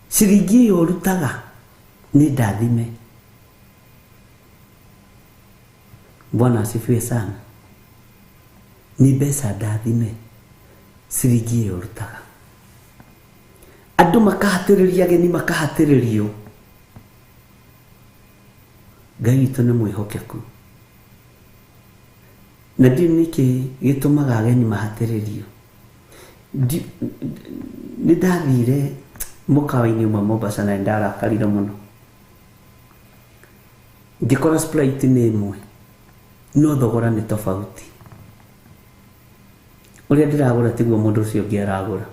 Ciringi ĩyo ũrutaga nĩ ndathime. Bwana asifiwe sana. Nĩ mbeca ndathime ciringi ĩyo ũrutaga. Andũ makahatĩrĩria ageni, makahatĩrĩrio. Ngai witũ nĩ mwĩhokeku, na ndiũĩ nĩkĩ gĩtũmaga ageni mahatĩrĩrio. Nĩ ndathire mũkawa-inĩ ũmwe Mombasa na nĩ ndarakarire mũno, ngĩkora Sprite nĩ ĩmwe no thogora nĩ tofauti. Ũrĩa ndĩragũra tiguo mũndũ ũcio ũngĩ aragũra.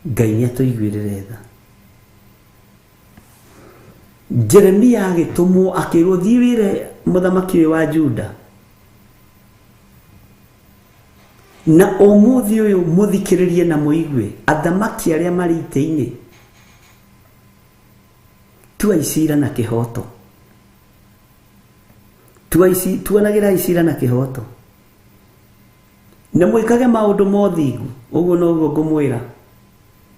Ngai nĩ atũiguĩrĩre tha. Jeremia agĩtũmwo akĩrwo, thiĩ wĩre mũthamaki ũyũ wa Juda, na ũmũthĩ ũyũ mũthikĩrĩrie na mũigue athamaki arĩa marĩ itĩ-inĩ, tuai cira na kĩhoto, tuanagĩrai cira na kĩhoto, na mwĩkage maũndũ ma ũthingu. Ũguo noguo ngũmwĩra.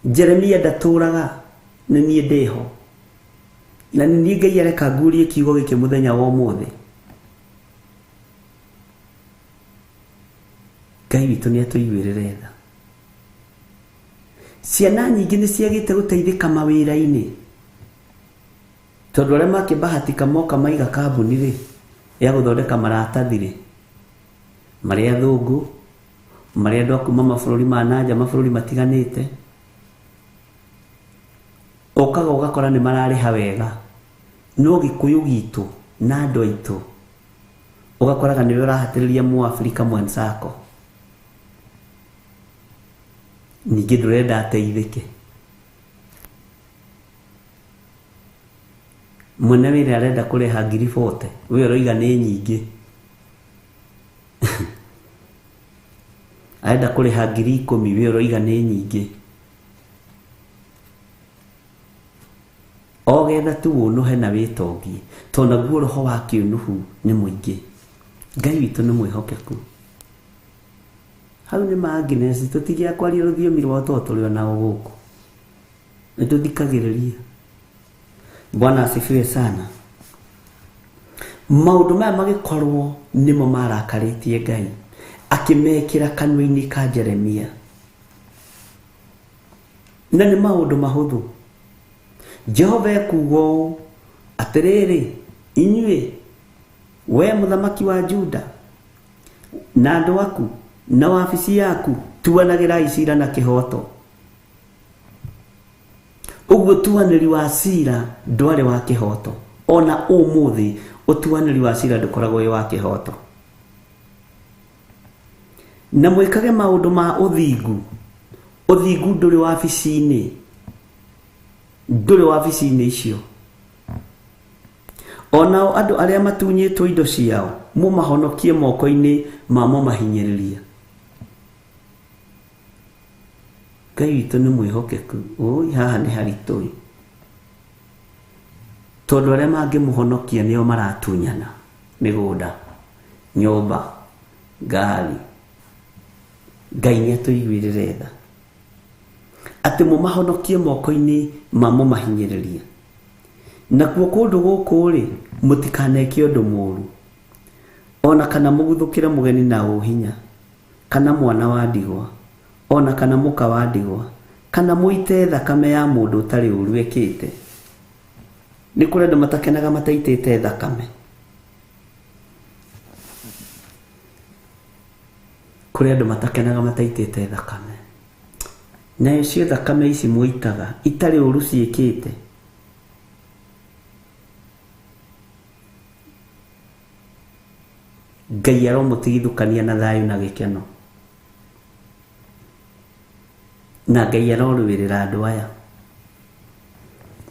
Jeremia ndatũraga, nĩ niĩ ndĩho, na nĩ niĩ Ngai areka ngurie kiugo gĩkĩ mũthenya wa ũmũthĩ. Ngai witũ nĩ atũiguĩrĩre tha. Ciana nyingĩ nĩ ciagĩte gũteithĩka mawĩra-inĩ, tondũ arĩa makĩbahatika moka maiga kambuni rĩ ya gũthondeka maratathi rĩ, marĩ athũngũ, marĩ andũ a kuma mabũrũri ma nanja, mabũrũri matiganĩte, ũkaga ũgakora nĩ mararĩha wega, no gĩkũyũ gitũ na andũ aitũ ũgakoraga nĩwe ũrahatĩrĩria mũafrika mwenzako, ningĩ ndũrenda ateithĩke. Mwene wĩra arenda kũrĩha 40,000, we ũroiga nĩ nyingĩ. Arenda kũrĩha 10,000, we ũroiga nĩ nyingĩ. O getha tu ũnũhe na wĩtongie, tondũ naguo roho wa kĩũnũhu nĩ mũingĩ. Ngai witũ nĩ mwĩhokeku. Hau nĩ ma Agnes, tũtigĩa kwaria rũthiomi rwao tondũ tũrĩ onao gũkũ, nĩ tũthikagĩrĩria. Bwana asifiwe sana. Maũndũ maya magĩkorwo nĩmo marakarĩtie Ngai, akĩmekĩra kanua-inĩ ka Jeremia, na nĩ maũndũ mahũthũ. Jehova ekuuga ũũ, atĩrĩrĩ inyuĩ, we mũthamaki wa Juda na andũ aku na wabici yaku, tuanagĩrai cira na kĩhoto. Ũguo ũtuanĩri wa cira ndwarĩ wa kĩhoto. Ona ũmũthĩ ũtuanĩri wa cira ndũkoragwo wĩ wa kĩhoto. Na mwĩkage maũndũ ma ũthingu. Ũthingu ndũrĩ wabici-inĩ, ndũrĩ wabici-inĩ icio. Onao andũ arĩa matunyĩtwo indo ciao mũmahonokie moko-inĩ ma mũmahinyĩrĩria. Ngai witũ nĩ mwĩhokeku. Oi, haha nĩ haritũ, tondũ arĩa mangĩmũhonokia nĩo maratunyana mĩgũnda, nyũmba, ngari. Ngai nĩ atũiguĩrĩre tha atĩ mũmahonokie moko-inĩ ma mũmahinyĩrĩria. Nakuo kũndũ gũkũ rĩ, Mũtikaneke ũndũ mũũru, ona kana mũguthũkĩre mũgeni na ũhinya, kana mwana wa ndigwa, ona kana mũka wa ndigwa, kana mũite thakame ya mũndũ ũtarĩ ũũru ekĩte. Nĩ kũrĩ andũ matakenaga mataitĩte thakame. Kũrĩ andũ matakenaga mataitĩte thakame. Nayo cio thakame ici mũitaga itarĩ ũũru ciĩkĩte. Ngai aromũtigithũkania na thayũ na gĩkeno. Na Ngai arorũĩrĩra andũ aya.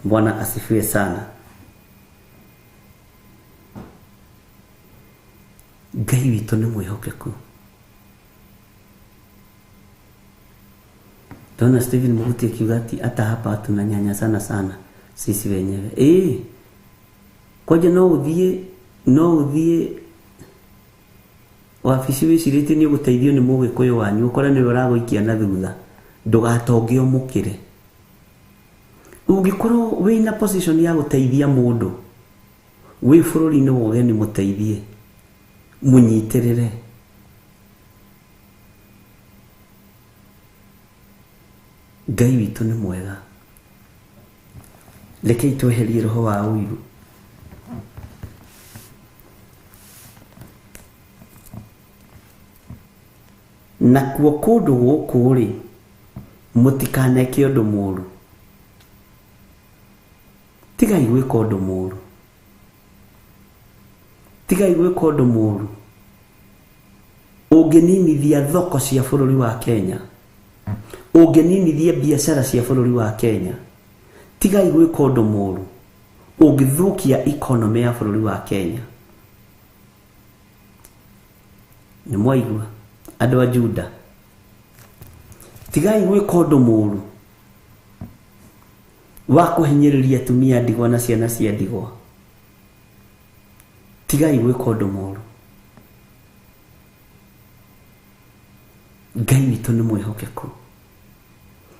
Bwana asifiwe sana. Ngai witũ nĩ mwĩhokeku. Ndona Stephen Muguti akiuga ati hata hapa tunanyanyasana sana sisi wenyewe. Kwanja no ũthiĩ no ũthiĩ wabici wĩcirĩtie nĩ ũgũteithio nĩ mũgĩkũyũ wanyu ũkore nĩwe ũragũikia na thutha ndũgatonge ũmũkĩre. Ũngĩkorwo wĩna position ya gũteithia mũndũ wĩ bũrũri-inĩ wa ũgeni, mũteithie, mũnyitĩrĩre. Ngai witũ nĩ mwega. Rekei tweherie roho wa ũiru. Nakuo kũndũ gũkũ rĩ, mũtikaneke ũndũ mũũru. Tigai gwĩka ũndũ mũũru. Tigai gwĩka ũndũ mũũru. Ũngĩninithia thoko cia bũrũri wa Kenya, ũngĩninithia biacara cia bũrũri wa Kenya, tigai gwĩka ũndũ mũũru. Ũngĩthũkia economy ya bũrũri wa Kenya. Nĩ mwaigua andũ a Juda, tigai gwĩka ũndũ mũũru wa kũhinyĩrĩria atumia ndigwa na ciana cia ndigwa. Tigai gwĩka ũndũ mũũru. Ngai witũ nĩ mwĩhokeku.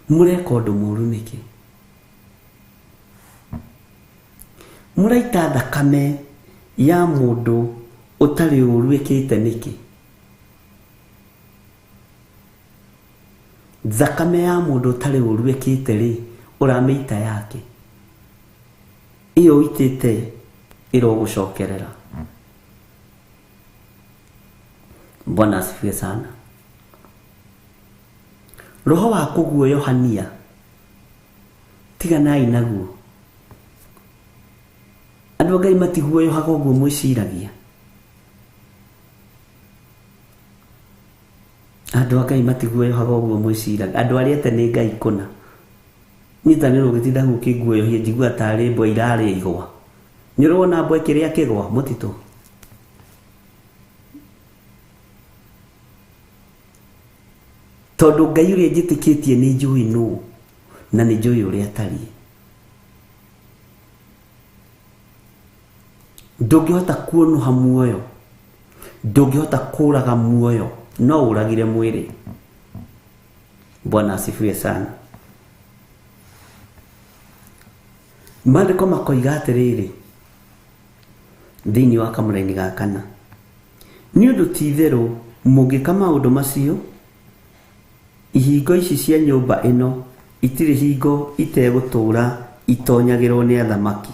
Mũreka ũndũ mũũru nĩkĩ? Mũraita thakame ya mũndũ ũtarĩ ũũru ĩkĩte nĩkĩ? Thakame ya mũndũ ũtarĩ ũũru ĩkĩte rĩ, ũramĩita yake. Ĩyo ũitĩte ĩrogũcokerera. Bwana asifiwe sana. Roho wa kũguoyohania tiganai naguo. Andũ a Ngai matiguoyohaga ũguo mwĩciragia. Andũ a Ngai matiguoyohaga ũguo mwĩciragia. Andũ arĩa ete nĩ Ngai kũna. Nyitanĩrwo ũgĩtinda ũkĩnguoyohia njigua tarĩ mbwa irarĩa igwa. Nĩ ũrona mbwa ĩkĩrĩa kĩgwa mũtitũ? Tondũ Ngai ũrĩa njĩtĩkĩtie nĩ njũĩ nũ na nĩ njũĩ ũrĩa atariĩ. Ndũngĩhota kuonoha muoyo, ndũngĩhota kũraga muoyo, no ũragire mwĩrĩ. Bwana asifiwe sana. Maandĩko makoiga atĩrĩrĩ thĩinĩ wa kamũraini ga kana, nĩ ũndũ ti itherũ mũngĩka maũndũ macio, ihingo ici cia nyũmba ĩno itirĩ hingo itegũtũũra itonyagĩrwo nĩ athamaki.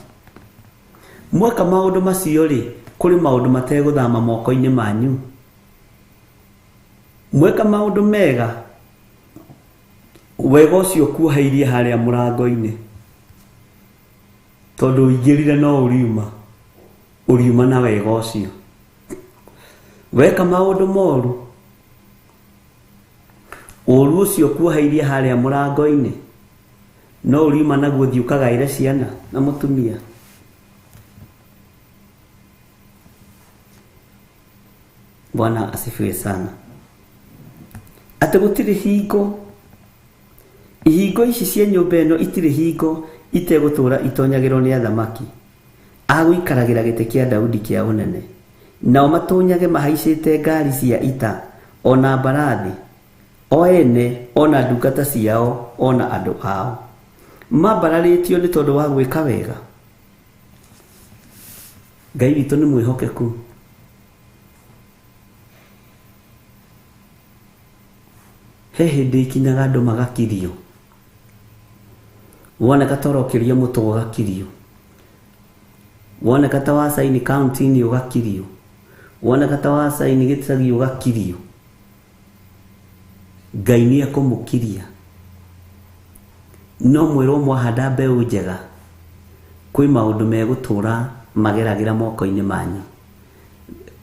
Mweka maũndũ macio rĩ, kũrĩ maũndũ mategũthama moko-inĩ manyu. Mweka maũndũ mega, wega ũcio kuoheirie harĩa mũrango-inĩ, tondũ ũingĩrire no ũriuma, ũriuma na wega ũcio. Weka maũndũ moru, ũru ũcio kuoheirie harĩa mũrango-inĩ, no ũriuma naguo ũthiĩ ũkagaĩre ciana na mũtumia. Bwana asifiwe sana. Atĩ gũtirĩ hingo, ihingo ici cia nyũmba ĩno itirĩ hingo itegũtũũra itonyagĩrwo nĩ athamaki agũikaragĩra gĩtĩ kĩa Daudi kĩa ũnene, nao matonyage mahaicĩte ngari cia ita ona mbarathi, o ene ona ndungata ciao ona andũ ao, mambararĩtio nĩ tondũ wa gwĩka wega. Ngai witũ nĩ mwĩhokeku. He hĩndĩ ikinyaga andũ magakirio, woneka ta ũrokĩria mũtwe ũgakirio, woneka ta wacaini kaunti-inĩ ũgakirio, woneka ta wacaini gĩcagi ũgakirio. Ngai nĩ ekũmũkiria. No mwĩrwo mwahanda mbeũ njega, kwĩ maũndũ megũtũra mageragĩra moko-inĩ manyu,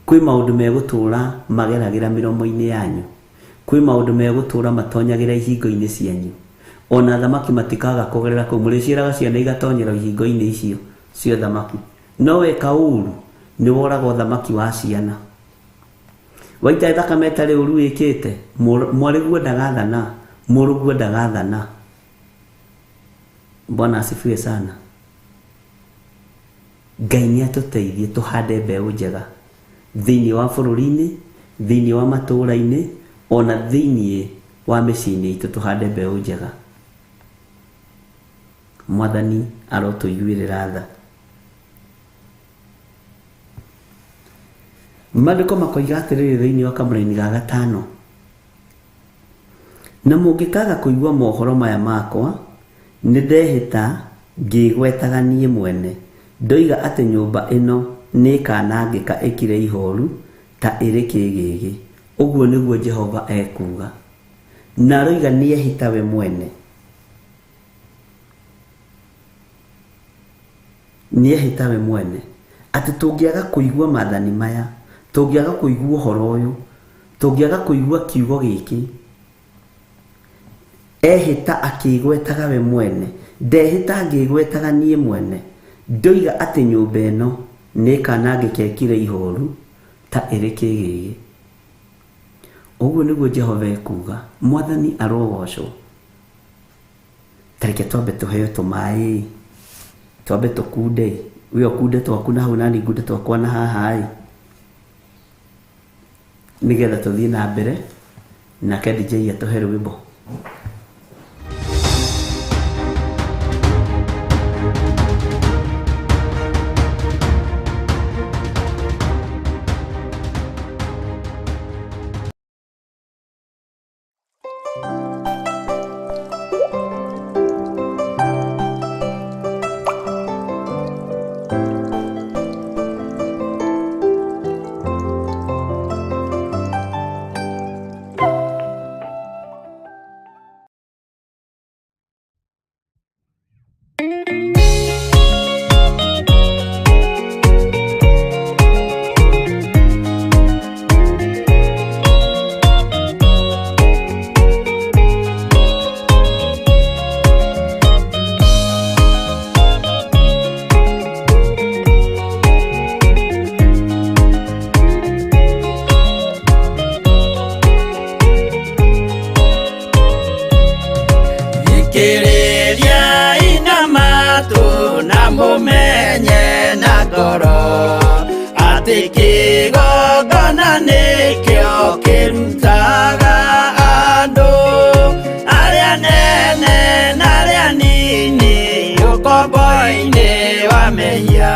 kwĩ maũndũ megũtũra mageragĩra mĩromo-inĩ yanyu, kwĩ maũndũ megũtũra matonyagĩra ihingo-inĩ cianyu. Ona thamaki matikaga kũgerera kũu, mũrĩciaraga ciana igatonyera ihingo-inĩ icio cia thamaki. No weka ũru nĩ woraga ũthamaki wa ciana. Waita thakame ĩtarĩ ũru wĩkĩte, mwarĩguo ndagathana, mũrũguo ndagathana. Bwana asifiwe sana. Ngai nĩ atũteithie tũhande mbeũ njega thĩinĩ wa bũrũri-inĩ, thĩinĩ wa matũũra-inĩ, ona thĩinĩ wa mĩciĩ-inĩ itũ tũhande mbeũ njega. Mwathani arotũiguĩrĩra tha. Maandĩko makoiga atĩrĩrĩ thĩinĩ wa kamũraini ga gatano, na mũngĩkaga kũigua mohoro maya makwa, nĩ ndehĩta ngĩĩgwetaga niĩ mwene, ndoiga atĩ nyũmba ĩno nĩĩkanangĩka ĩkire ihoru ta ĩrĩ kĩĩgĩgĩ. Ũguo nĩguo Jehova ekuuga. Na aroiga nĩehĩta we mwene. Nĩehĩta we mwene atĩ tũngĩaga kũigua maathani maya, tũngĩaga kũigua ũhoro ũyũ, tũngĩaga kũigua kiugo gĩkĩ, ehĩta akĩĩgwetaga we mwene, ndehĩta ngĩĩgwetaga niĩ mwene, ndoiga atĩ nyũmba ĩno nĩĩkanangĩka ĩkire ihoru ta ĩrĩ kĩĩgĩgĩ. Ũguo nĩguo Jehova ekuuga. Mwathani arogocwo. Tareke twambe tũheo tũmaĩ, twambe tũkunde, we ũkunde twaku na hau nani ngunde twakwa na haha ĩ, nĩgetha tũthiĩ na mbere nake DJ atũhe rwĩmbo. Thikĩrĩria ina matũ na mũmenye na ngoro atĩ kĩgongona nĩkĩo kĩrutaga andũ arĩa nene na arĩa nini ũkombo-inĩ wa mehia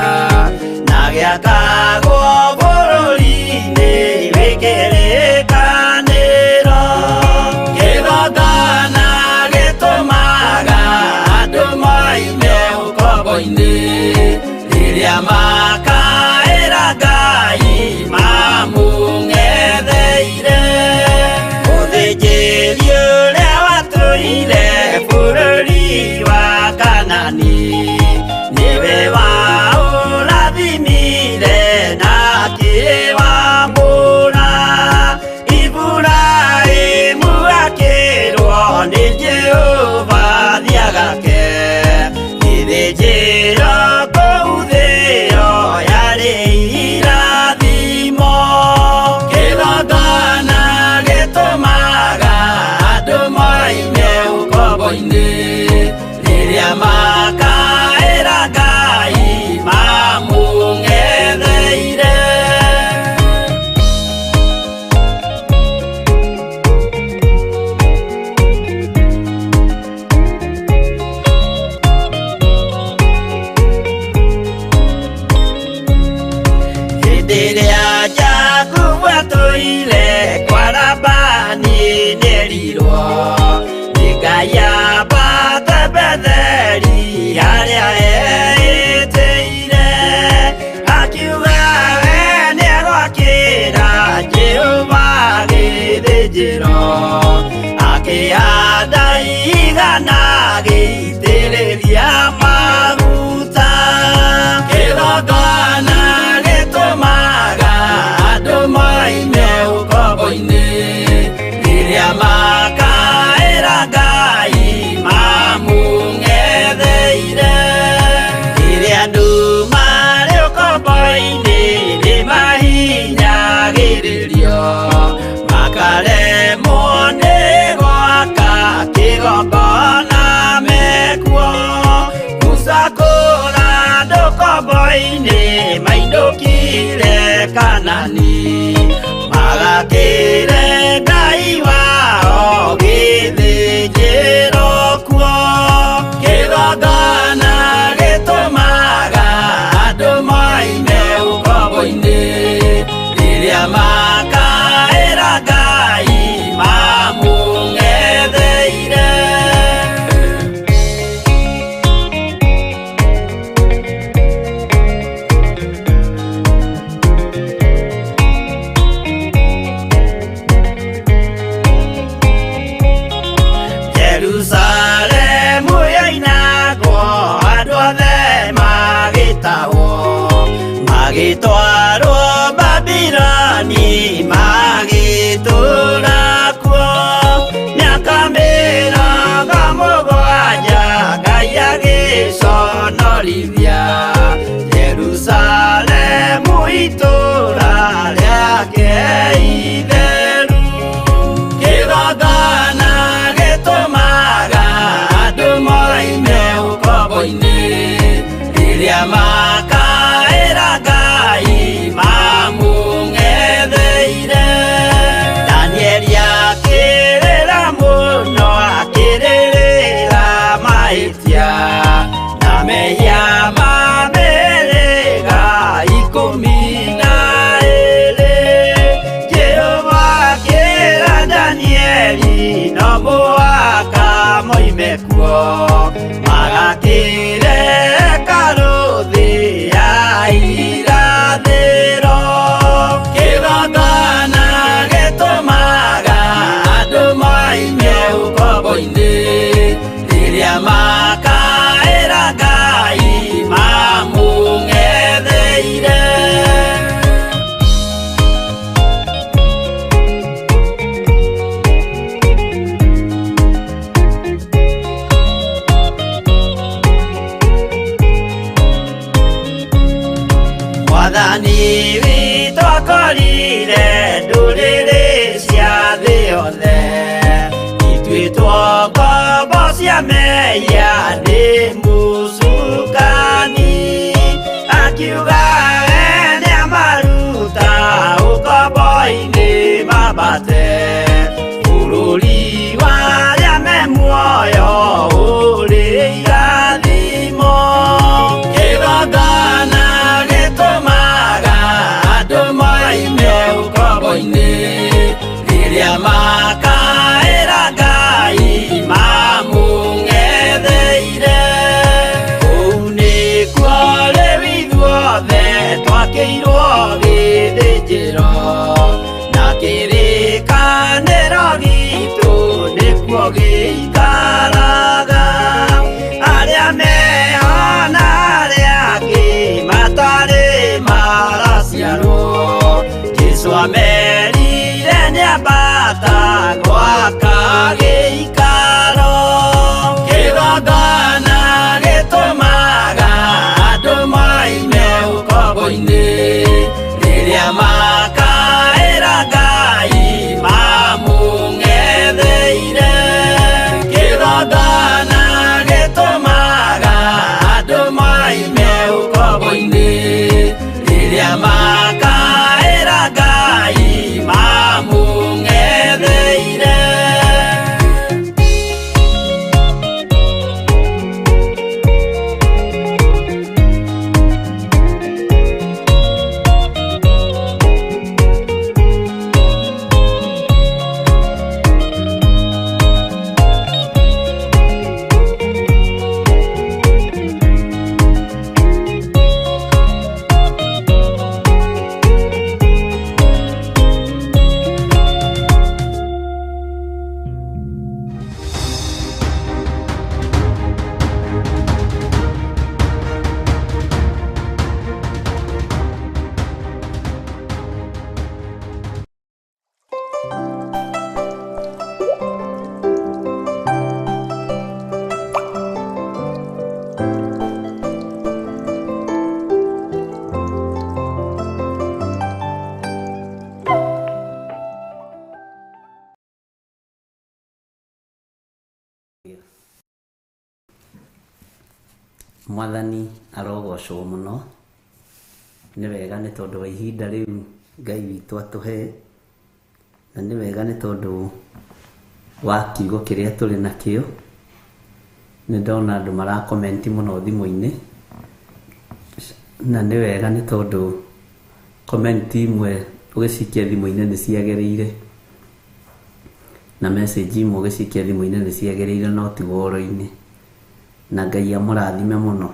na gĩakagwo bũrũri-inĩ wĩ kĩrĩkanĩro. Kĩgongona gĩtũmaga andũ moime ũkombo-inĩ rĩrĩa makaĩra Ngai mamũng'etheire. Mũthĩnjĩri ũrĩa watũire bũrũri wa Kanani nĩwe waũrathimire na akĩwamũra. Iburahĩmu akĩrwo nĩ Jehova thiagake gĩthĩnjĩro kũu thĩo Hĩndĩ ĩrĩa Jakubu atũire kwa Labani nĩerirwo nĩ Ngai ambate Betheli harĩa eĩtĩire, akiuga we nĩegwakĩra Jehova gĩthĩnjĩro, akĩhanda igana agĩitĩrĩria maguta. Kĩgongona gĩtũmaga andũ moime ũkombo-inĩ, rĩrĩa makaĩra Ngai mamũng'etheire. Rĩrĩa andũ marĩ ũkombo-inĩ nĩmahinyagĩrĩrio, makaremwo nĩ gwaka kĩgongona mekuo. Musa kũra andũ ũkombo-inĩ mainũkire Kanani, magakĩre Ngai wao gĩthĩnjĩro kuo. Kĩgongona gĩtũmaga andũ moime ũkombo-inĩ, rĩrĩa makaĩra Ngai mamũng'etheire. Jerusalemu yoinagwo andũ othe magĩtahwo, magĩtwarwo Babiloni magĩtũũra kuo. Mĩaka 70 Ngai agĩconorithia Jerusalemu itũũra rĩake itheru. Kĩgongona gĩtũmaga andũ moime ũkombo-inĩ, rĩrĩa makaĩra Ngai mamũng'etheire. Danieli akĩrĩra mũno akĩrĩrĩra mahĩtia na mehia ma mĩhĩrĩga 12. Jehova akĩra Danieli no mũhaka moime kuo, magakĩre hekarũ thĩ ya irathĩro. Kĩgongona gĩtũmaga andũ moime ũkombo-inĩ, rĩrĩa makaĩra Ngai mamũng'etheire. Mwathani witũ akorire ndũrĩrĩ cia thĩ yothe, ituĩtwo ngombo cia mehia nĩ mũcukani, akiuga we nĩamaruta ũkombo-inĩ mambate bũrũri wa arĩa me muoyo ũrĩ irathimo. Kĩgongona gĩtũmaga andũ moime ũkombo-inĩ, rĩrĩa makaĩra Ngai mamũng'etheire. Kũu nĩkuo rĩu ithuothe twakĩirwo gĩthĩnjĩro, na kĩrĩkanĩro gitũ nĩkuo gĩikaraga. Arĩa meho na arĩa angĩ matarĩ maraciarwo, Jesũ amerire nĩambata gwaka gĩikaro. Kĩgongona gĩtũmaga andũ moime ũkombo-inĩ, rĩrĩa makaĩra Ngai mamũng'etheire. Kĩgongona gĩtũmaga andũ moime ũkombo-inĩ, rĩrĩa makaĩra Ngai mamũng'etheire. Mwathani arogocwo mũno. Nĩ wega nĩ tondũ wa ihinda rĩu Ngai witũ atũhe, na nĩ wega nĩ tondũ wa kiugo kĩrĩa tũrĩ nakĩo. Nĩ ndona andũ marakomenti mũno thimũ-inĩ, na nĩ wega nĩ tondũ komenti imwe ũgĩcikia thimũ-inĩ nĩ ciagĩrĩire, na message imwe ũgĩcikia thimũ-inĩ nĩ ciagĩrĩire no ti woro-inĩ. Na Ngai amũrathime mũno,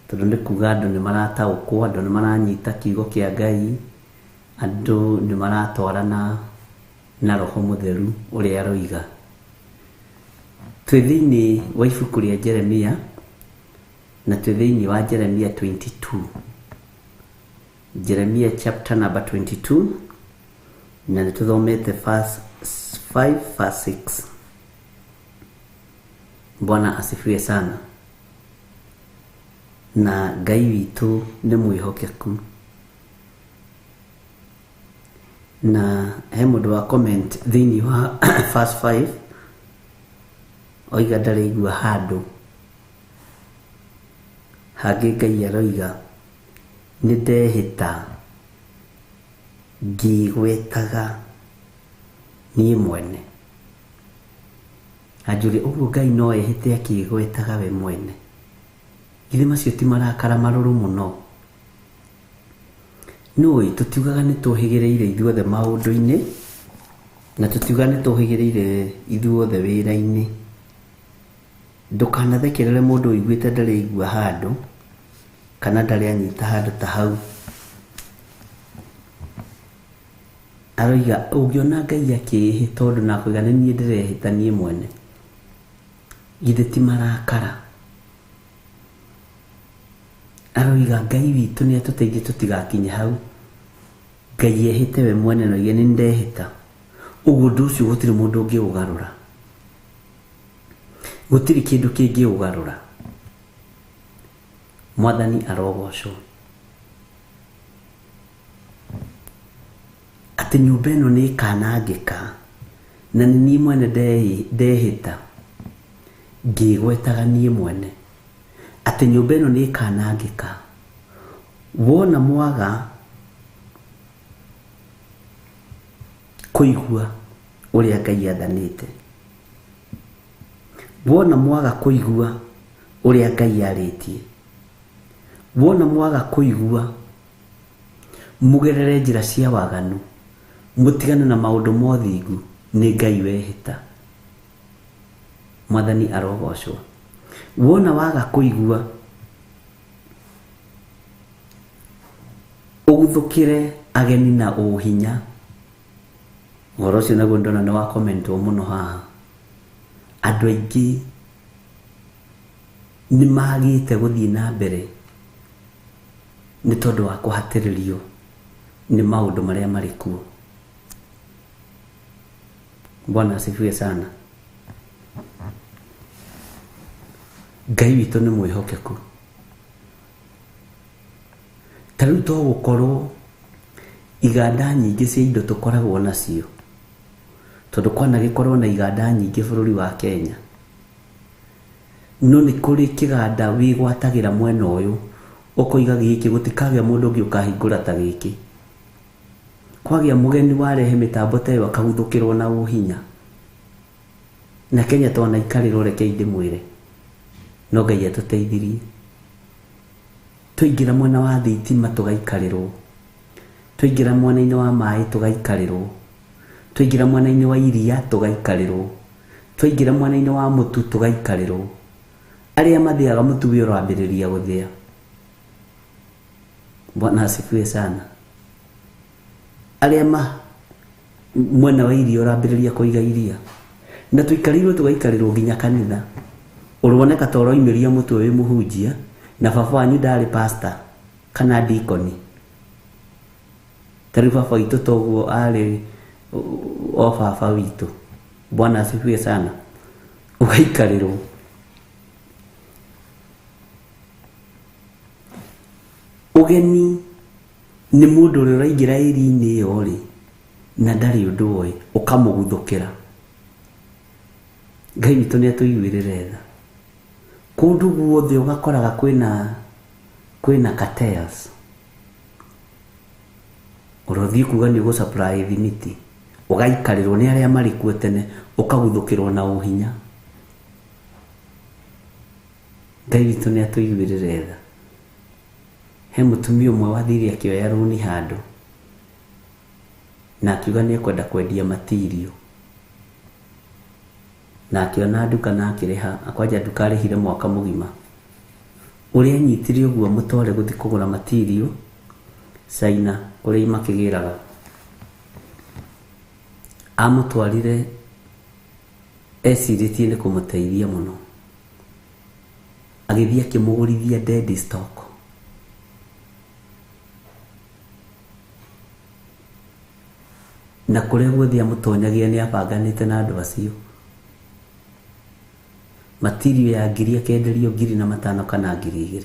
tondũ nĩ kuga andũ nĩ marataũkwo, andũ nĩ maranyita kiugo kĩa Ngai, andũ nĩ maratwarana na Roho Mũtheru ũrĩa aroiga. Twĩ thĩinĩ wa ibuku rĩa Jeremia, na twĩ thĩinĩ wa Jeremia 22. Jeremia chapter number 22, na nĩ tũthomete verse 5 verse 6. Bwana asifiwe sana. Na Ngai witũ nĩ mwĩhokeku. Na he mũndũ wa comment thĩinĩ wa verse 5 oiga ndaraigua handũ hangĩ Ngai aroiga nĩ ndehĩta ngĩgwetaga niĩ mwene. Anjũria ũguo Ngai no ehĩte akĩgwetaga we mwene. Githĩ macio ti marakara marũrũ mũno? Nũĩ tũtiugaga nĩ tũhĩgĩrĩire ithuothe maũndũ-inĩ, na tũtiugaga nĩ tũhĩgĩrĩire ithuothe wĩra-inĩ. Ndũkanathekerere mũndũ ũiguĩte ndaraigua handũ kana ndarĩ anyita handũ ta hau. Aroiga ũngĩona Ngai akĩĩhĩta ũndũ na akoiga nĩ niĩ ndĩrehĩta niĩ mwene, githĩ ti marakara? Aroiga Ngai witũ nĩ atũteithie tũtigakinye hau. Ngai ehĩte we mwene na oige nĩ ndehĩta. Ũguo ũndũ ũcio gũtirĩ mũndũ ũngĩũgarũra, gũtirĩ kĩndũ kĩngĩũgarũra. Mwathani arogocwo. Atĩ nyũmba ĩno nĩ ĩkanangĩka, na nĩ niĩ mwene ndehĩta ngĩgwetaga niĩ mwene atĩ nyũmba ĩno nĩ ĩkanangĩka. Wona mwaga kũigua ũrĩa Ngai athanĩte, wona mwaga kũigua ũrĩa Ngai arĩtie, wona mwaga kũigua mũgerere njĩra cia waganu, mũtigane na maũndũ mothingu, nĩ Ngai wehĩta. Mwathani arogocwo. Wona waga kũigua ũguthũkĩre ageni na ũhinya. Ũhoro ũcio naguo ndona nĩ wa commentwo mũno haha. Andũ aingĩ nĩ magĩte gũthiĩ na mbere nĩ tondũ wa kũhatĩrĩrio nĩ maũndũ marĩa marĩ kuo. Bwana asifiwe sana. Ngai witũ nĩ mwĩhokeku. Ta rĩu to gũkorwo iganda nyingĩ cia indo tũkoragwo nacio, tondũ kwanagĩkorwo na iganda nyingĩ bũrũri wa Kenya, no nĩ kũrĩ kĩganda wĩgwatagĩra mwena ũyũ ũkoiga gĩkĩ gũtikagĩa mũndũ ũngĩ ũkahingũra ta gĩkĩ. Kwagĩa mũgeni warehe mĩtambo ta ĩyo akaguthũkĩrwo na ũhinya. Na Kenya twanaikarĩrwo, rekei ndĩmwĩre, no Ngai atũteithirie. Twaingĩra mwena wa thitima tũgaikarĩrwo, twaingĩra mwena-inĩ wa maĩ tũgaikarĩrwo, twaingĩra mwena-inĩ wa iria tũgaikarĩrwo, twaingĩra mwena-inĩ wa mũtu tũgaikarĩrwo. Arĩa mathĩaga mũtu wĩ ũrambĩrĩria gũthĩa. Bwana asifiwe sana. Arĩa ma mwena wa iria ũrambĩrĩria kũiga iria. Na tũikarĩirwo tũgaikarĩrwo nginya kanitha. Ũroneka ta ũroimĩria mũtwe wĩ mũhunjia, na baba wanyu ndarĩ pastor kana deacon. Ta rĩu baba witũ toguo arĩ o baba witũ. Bwana asifiwe sana. Ũgaikarĩrwo. Ũgeni nĩ mũndũ ũrĩa ũraingĩra ĩri-inĩ ĩyo rĩ, na ndarĩ ũndũ oĩ, ũkamũguthũkĩra. Ngai witũ nĩ atũiguĩrĩre tha. Kũndũ guothe ũgakoraga kwĩna cartels. Ũrothiĩ kuga nĩ ũgũ-supply thimiti, ũgaikarĩrwo nĩ arĩa marĩ kuo tene, ũkaguthũkĩrwo na ũhinya. Ngai witũ nĩ atũiguĩrĩre tha. He mũtumia ũmwe wathire akĩoya rũni handũ na akiuga nĩ ekwenda kwendia matirio, na akĩona nduka na akĩrĩha, kwanja nduka arĩhire mwaka mũgima. Ũrĩa anyitire ũguo mũtware gũthiĩ kũgũra matirio China kũrĩa makĩgĩraga, amũtwarire ecirĩtie nĩ kũmũteithia mũno, agĩthiĩ akĩmũgũrithia dead stock. Na kũrĩa guothe amũtonyagia nĩ abanganĩte na andũ acio. Matirio ya ngiri akenderio 5,000 kana 2,000.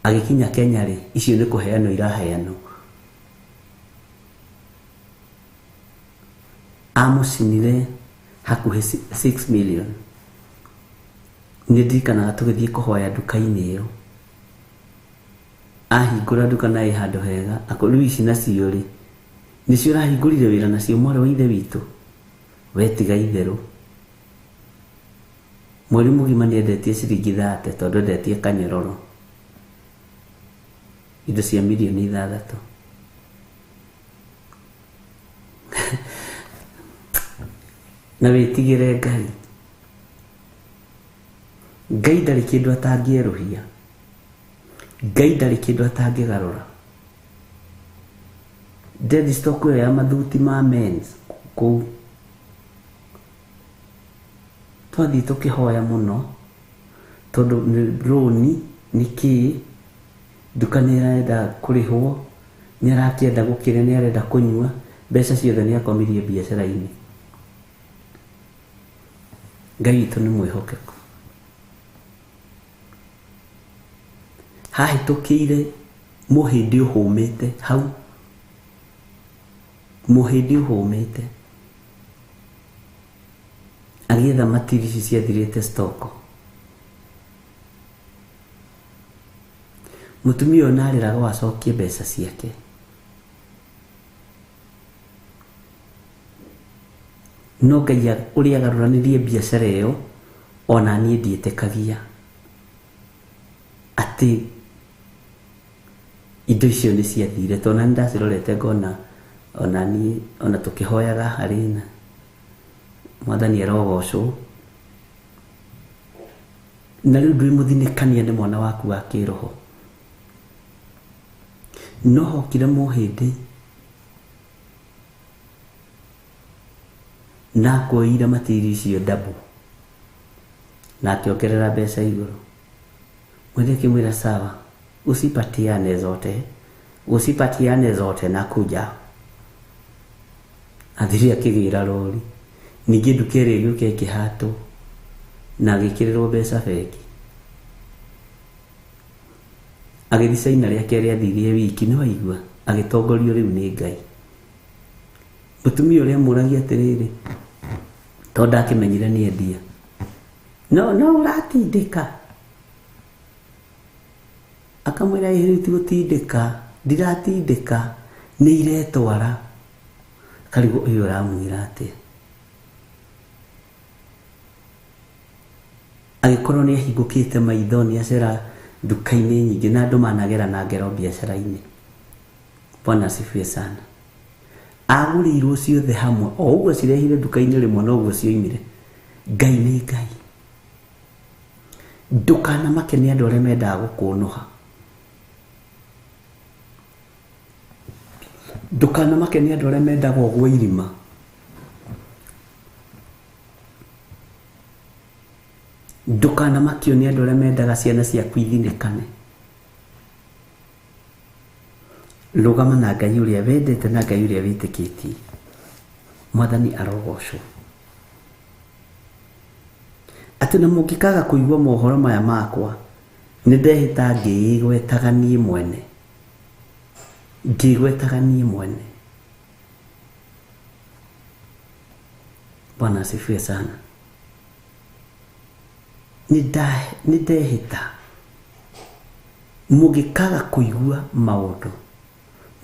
Agĩkinya Kenya rĩ, icio nĩ kũheanwo iraheanwo. Amũcinire hakuhĩ 6 million. Nĩ ndirikanaga tũgĩthiĩ kũhoya nduka-inĩ ĩyo. Ahingũra nduka na ĩ handũ hega, rĩu ici nacio rĩ, nĩcio ũrahingũrire wĩra nacio mwarĩ wa ithe witũ, we tiga itherũ. Mweri mũgima nĩ endetie ciringi 30 tondũ endetie kanyororo indo cia mirioni 6. Na wĩtigĩre Ngai. Ngai ndarĩ kĩndũ atangĩerũhia. Ngai ndarĩ kĩndũ atangĩgarũra. Dead stock ĩyo ya mathuti ma mens kũu twathiĩ tũkĩhoya mũno tondũ nĩ rũni nĩ kĩĩ, nduka nĩ ĩrenda kũrĩhwo, nĩ arakĩenda gũkĩrĩa, nĩ arenda kũnyua, mbeca ciothe nĩ akomirie biacara-inĩ. Ngai witũ nĩ mwĩhokeku. Hahĩtũkĩire mũhĩndĩ ũhũmĩte hau, mũhĩndĩ ũhũmĩte agĩetha matiri ici ciathirĩte stoko. Mũtumia ũyũ narĩraga acokie mbeca ciake. No Ngai ũrĩa agarũranirie biacara ĩyo, ona niĩ ndiĩtĩkagia atĩ indo icio nĩ ciathire, tondũ ona nĩ ndacirorete ngona ona niĩ ona tũkĩhoyaga harĩ na Mwathani arogocwo. Na rĩu ndwĩ mũthinĩkania nĩ mwana waku wa kĩroho. No hokire mũhĩndĩ na akuoire matiri icio double na akĩongerera mbeca igũrũ. Mwene akĩmwĩra sawa, usipatiane zote, usipatiane zote na kuja. Athire akĩgĩra rori. Ningĩ nduka ĩrĩa ĩgĩũka ĩkĩhatwo na agĩkĩrĩrwo mbeca bengi. Agĩthiĩ China rĩa kerĩ athirie wiki, nĩ waigua, agĩtongorio rĩu nĩ Ngai. Mũtumia ũrĩa amũragia atĩrĩrĩ, tondũ ndakĩmenyire nĩ endia, no ũratindĩka. Akamwĩra ĩ rĩu ti gũtindĩka, ndiratindĩka, nĩ iretwara. Akarigwo ũyũ ũramwĩra atĩa. Agĩkorwo nĩ ahingũkĩte maitho, nĩ acera nduka-inĩ nyingĩ na andũ managera na ngero biacara-inĩ. Bwana asifiwe sana. Agũrĩirwo ciothe hamwe, o ũguo cirehire nduka-inĩ rĩmwe noguo cioimire. Ngai nĩ Ngai. Ndũkanamake nĩ andũ arĩa mendaga gũkũnũha. Ndũkanamake nĩ andũ arĩa mendaga ũgwe irima. Ndũkanamakio nĩ andũ arĩa mendaga ciana ciaku ithinĩkane. Rũgama na Ngai ũrĩa wendete na Ngai ũrĩa wĩtĩkĩtie. Mwathani arogocwo. Atĩ na mũngĩkaga kũigua mohoro maya makwa, nĩ ndehĩta ngĩĩgwetaga niĩ mwene. Ngĩĩgwetaga niĩ mwene. Bwana asifiwe sana. Nĩ ndehĩta mũngĩkaga kũigua maũndũ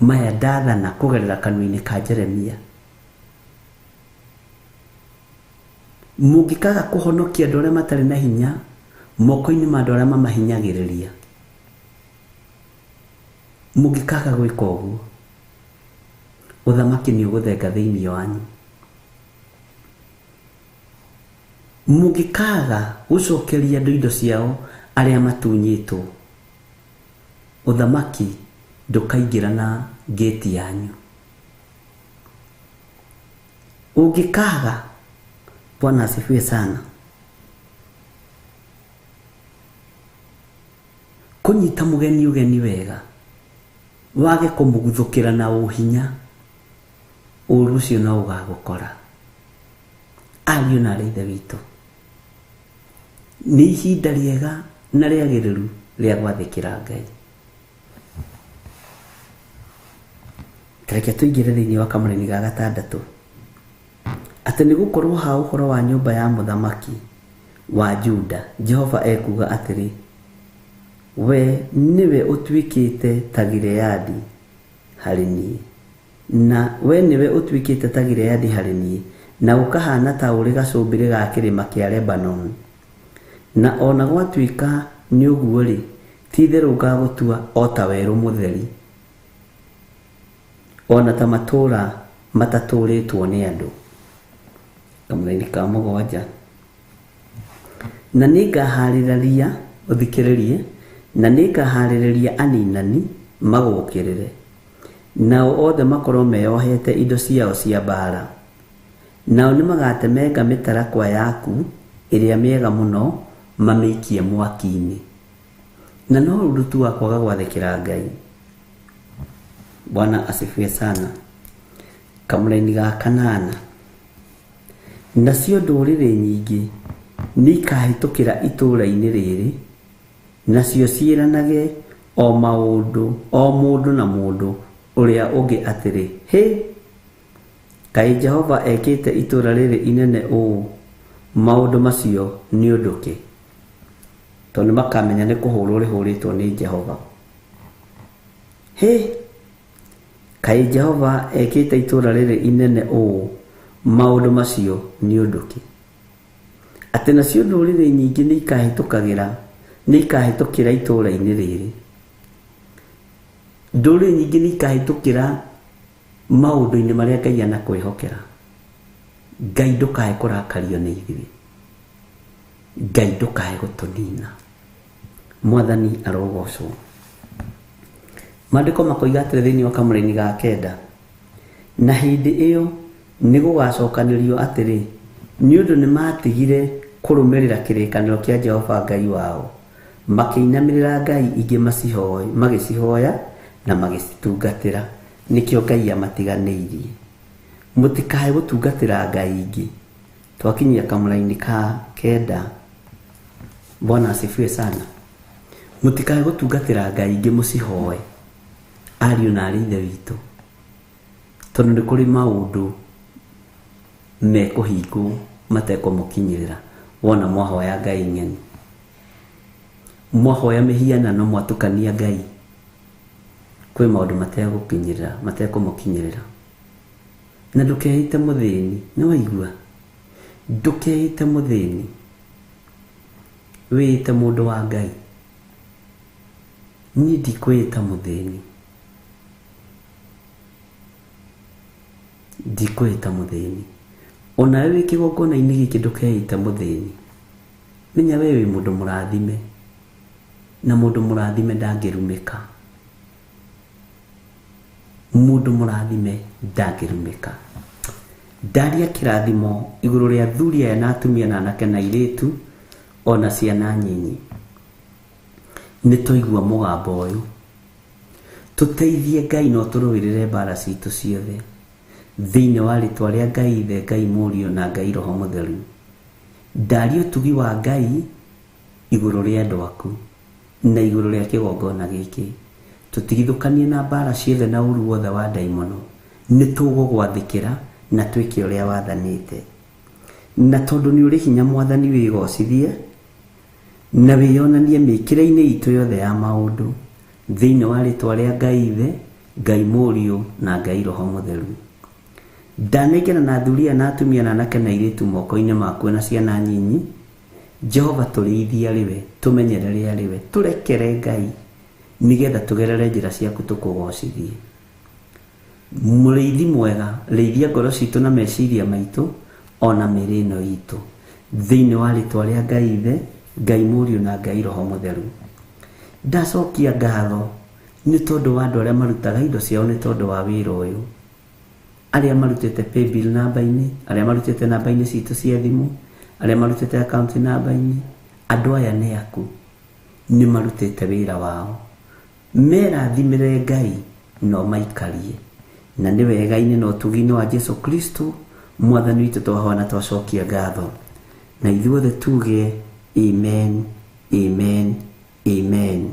maya ndathana kũgerera kanua-inĩ ka Jeremia, mũngĩkaga kũhonokia andũ arĩa matarĩ na hinya moko-inĩ ma andũ arĩa mamahinyagĩrĩria, mũngĩkaga gwĩka ũguo, ũthamaki nĩ ũgũthenga thĩinĩ wanyu. Mũngĩkaga gũcokeria andũ indo ciao arĩa matunyĩtwo, ũthamaki ndũkaingĩra na ngĩti yanyu. Ũngĩkaga, Bwana asifiwe sana, kũnyita mũgeni ũgeni wega, wage kũmũguthũkĩra na ũhinya, ũru ũcio no ũgagũkora. Ariũ na arĩ Ithe witũ, nĩ ihinda rĩega na rĩagĩrĩru rĩa gwathĩkĩra Ngai. Reke tũingĩre thĩinĩ wa kamũraini ga gatandatũ, atĩ nĩ gũkorwo ha ũhoro wa nyũmba ya mũthamaki wa Juda, Jehova ekuuga atĩrĩ, we nĩwe ũtuĩkĩte ta Gileadi harĩ niĩ, na we nĩwe ũtuĩkĩte ta Gileadi harĩ niĩ, na ũkahana ta ũrĩ gacũmbĩrĩ ga kĩrĩma kĩa Lebanon. Na ona gwatuĩka nĩ ũguo-rĩ, ti-itherũ ngagũtua o ta werũ mũtheri, ona ta matũũra matatũũrĩtwo nĩ andũ. Kamũraini ka mũgwanja, na nĩngaharĩrĩria, ũthikĩrĩrie, na nĩngaharĩrĩria aninani magũũkĩrĩre, nao othe makorwo meyohete indo ciao cia mbaara. Nao nĩmagatemenga mĩtarakwa yaku ĩrĩa mĩega mũno, mamĩikie mwaki-inĩ. Na no ũndũ tu wa kwaga gwathĩkĩra Ngai. Bwana asifiwe sana. Kamũraini ga kanana, nacio ndũrĩrĩ nyingĩ nĩikahĩtũkĩra itũũra-inĩ rĩrĩ, nacio ciĩranage o maũndũ o mũndũ na mũndũ ũrĩa ũngĩ atĩrĩ, hĩ, kaĩ Jehova ekĩte itũũra rĩrĩ inene ũũ maũndũ macio nĩ ũndũ kĩ? Tondũ nĩmakamenya nĩ kũhũrwo rĩhũrĩtwo nĩ Jehova. Hĩ, kaĩ Jehova ekĩte itũũra rĩrĩ inene ũũ maũndũ macio nĩ ũndũ kĩ? Atĩ nacio ndũrĩrĩ nyingĩ nĩikahĩtũkagĩra, nĩikahĩtũkĩra itũũra-inĩ rĩrĩ. Ndũrĩrĩ nyingĩ nĩikahĩtũkĩra maũndũ-inĩ marĩa Ngai anakwĩhokera. Ngai ndũkae kũrakario nĩ ithuĩ, Ngai ndũkae gũtũnina. Mwathani arogocwo. Maandĩko makoiga atĩrĩ thĩinĩ wa kamũraini ga kenda, na hĩndĩ ĩyo nĩgũgacokanĩrio atĩrĩ, nĩ ũndũ nĩmatigire kũrũmĩrĩra kĩrĩkanĩro kĩa Jehova Ngai wao, makĩinamĩrĩra ngai ingĩ magĩcihoya na magĩcitungatĩra, nĩkĩo Ngai amatiganĩirie. Mũtikae gũtungatĩra ngai ingĩ. Twakinyia kamũraini ka kenda. Bwana asifiwe sana. Mũtikae gũtungatĩra ngai ingĩ mũcihoe, ariũ na arĩ Ithe witũ, tondũ nĩ kũrĩ maũndũ mekũhingwo matekũmũkinyĩrĩra wona mwahoya ngai ng'eni, mwahoya mĩhianano, mwatukania ngai, kwĩ maũndũ mategũkinyĩrĩra, matekũmũkinyĩrĩra. Na ndũkeĩte mũthĩni, nĩ waigua? Ndũkeĩte mũthĩni, wĩĩte mũndũ wa Ngai. Niĩ ndikwĩĩta mũthĩni, ndikwĩĩta mũthĩni. Onawe wĩ kĩgongona-inĩ gĩkĩ ndũkeĩte mũthĩni. Menya we wĩ mũndũ mũrathime, na mũndũ mũrathime ndangĩrumĩka. Mũndũ mũrathime ndangĩrumĩka. Ndaria kĩrathimo igũrũ rĩa athuri aya na atumia na anake na airĩtu ona ciana nyinyi. Nĩ twaigua mũgambo ũyũ, tũteithie Ngai na ũtũrũĩrĩre mbara citũ ciothe thĩinĩ wa rĩtwa rĩa Ngai Ithe, Ngai Mũriũ na Ngai Roho Mũtheru. Ndaria ũtugi wa Ngai igũrũ rĩa andũ aku na igũrũ rĩa kĩgongona gĩkĩ. Tũtigithũkanie na mbara ciothe na ũru wothe wa ndaimono. Nĩ tũgũgwathĩkĩra na twĩke ũrĩa wathanĩte. Na tondũ nĩ ũrĩ hinya Mwathani wĩgocithie, Na wĩyonanie mĩkĩre-inĩ itũ yothe ya maũndũ, thĩinĩ wa rĩtwa rĩa Ngai Ithe, Ngai Mũriũ na Ngai Roho Mũtheru. Ndanengera na athuri aya na atumia na anake na airĩtu moko-inĩ maku na ciana nyinyi. Jehova tũrĩithie arĩ we, tũmenyerere arĩ we, tũrekere Ngai nĩgetha tũgerere njĩra ciaku tũkũgocithie. Mũrĩithi mwega, rĩithia ngoro citũ na meciria maitũ ona mĩĩrĩ ĩno itũ, thĩinĩ wa rĩtwa rĩa Ngai Ithe, Ngai Mũriũ na Ngai Roho Mũtheru. Ndacokia ngatho nĩ tondũ wa andũ arĩa marutaga indo ciao nĩ tondũ wa wĩra ũyũ, arĩa marutĩte paybill namba-inĩ, arĩa marutĩte namba-inĩ citũ cia thimũ, arĩa marutĩte account namba-inĩ. Andũ aya nĩ aku, nĩ marutĩte wĩra wao. Merathimĩre Ngai no maikarie, na nĩ wega-inĩ na ũtugi-inĩ wa Jesu Kristo mwathani witũ twahoya na twacokia ngatho, na ithuothe tuge amen, amen, amen.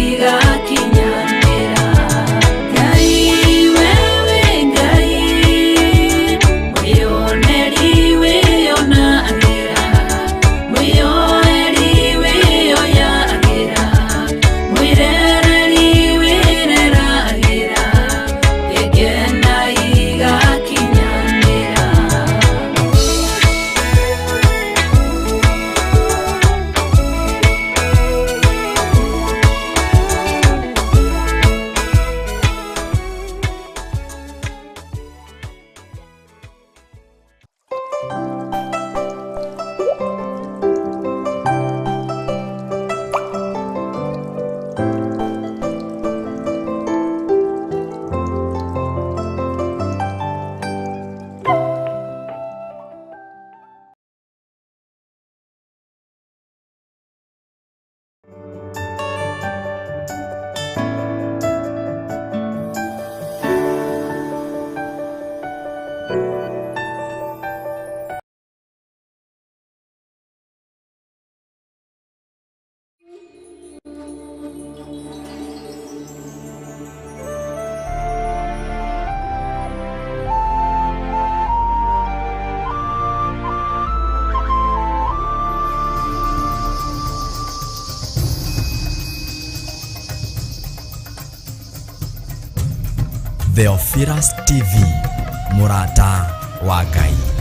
igakinyanĩra. Ngai wewe Ngai, mwĩoneri wĩonagĩra, mwĩoeri wĩoyagĩra, mwĩrereri wĩreragĩra, gĩkena igakinyanĩra. Theophilus TV, mũrata wa Ngai.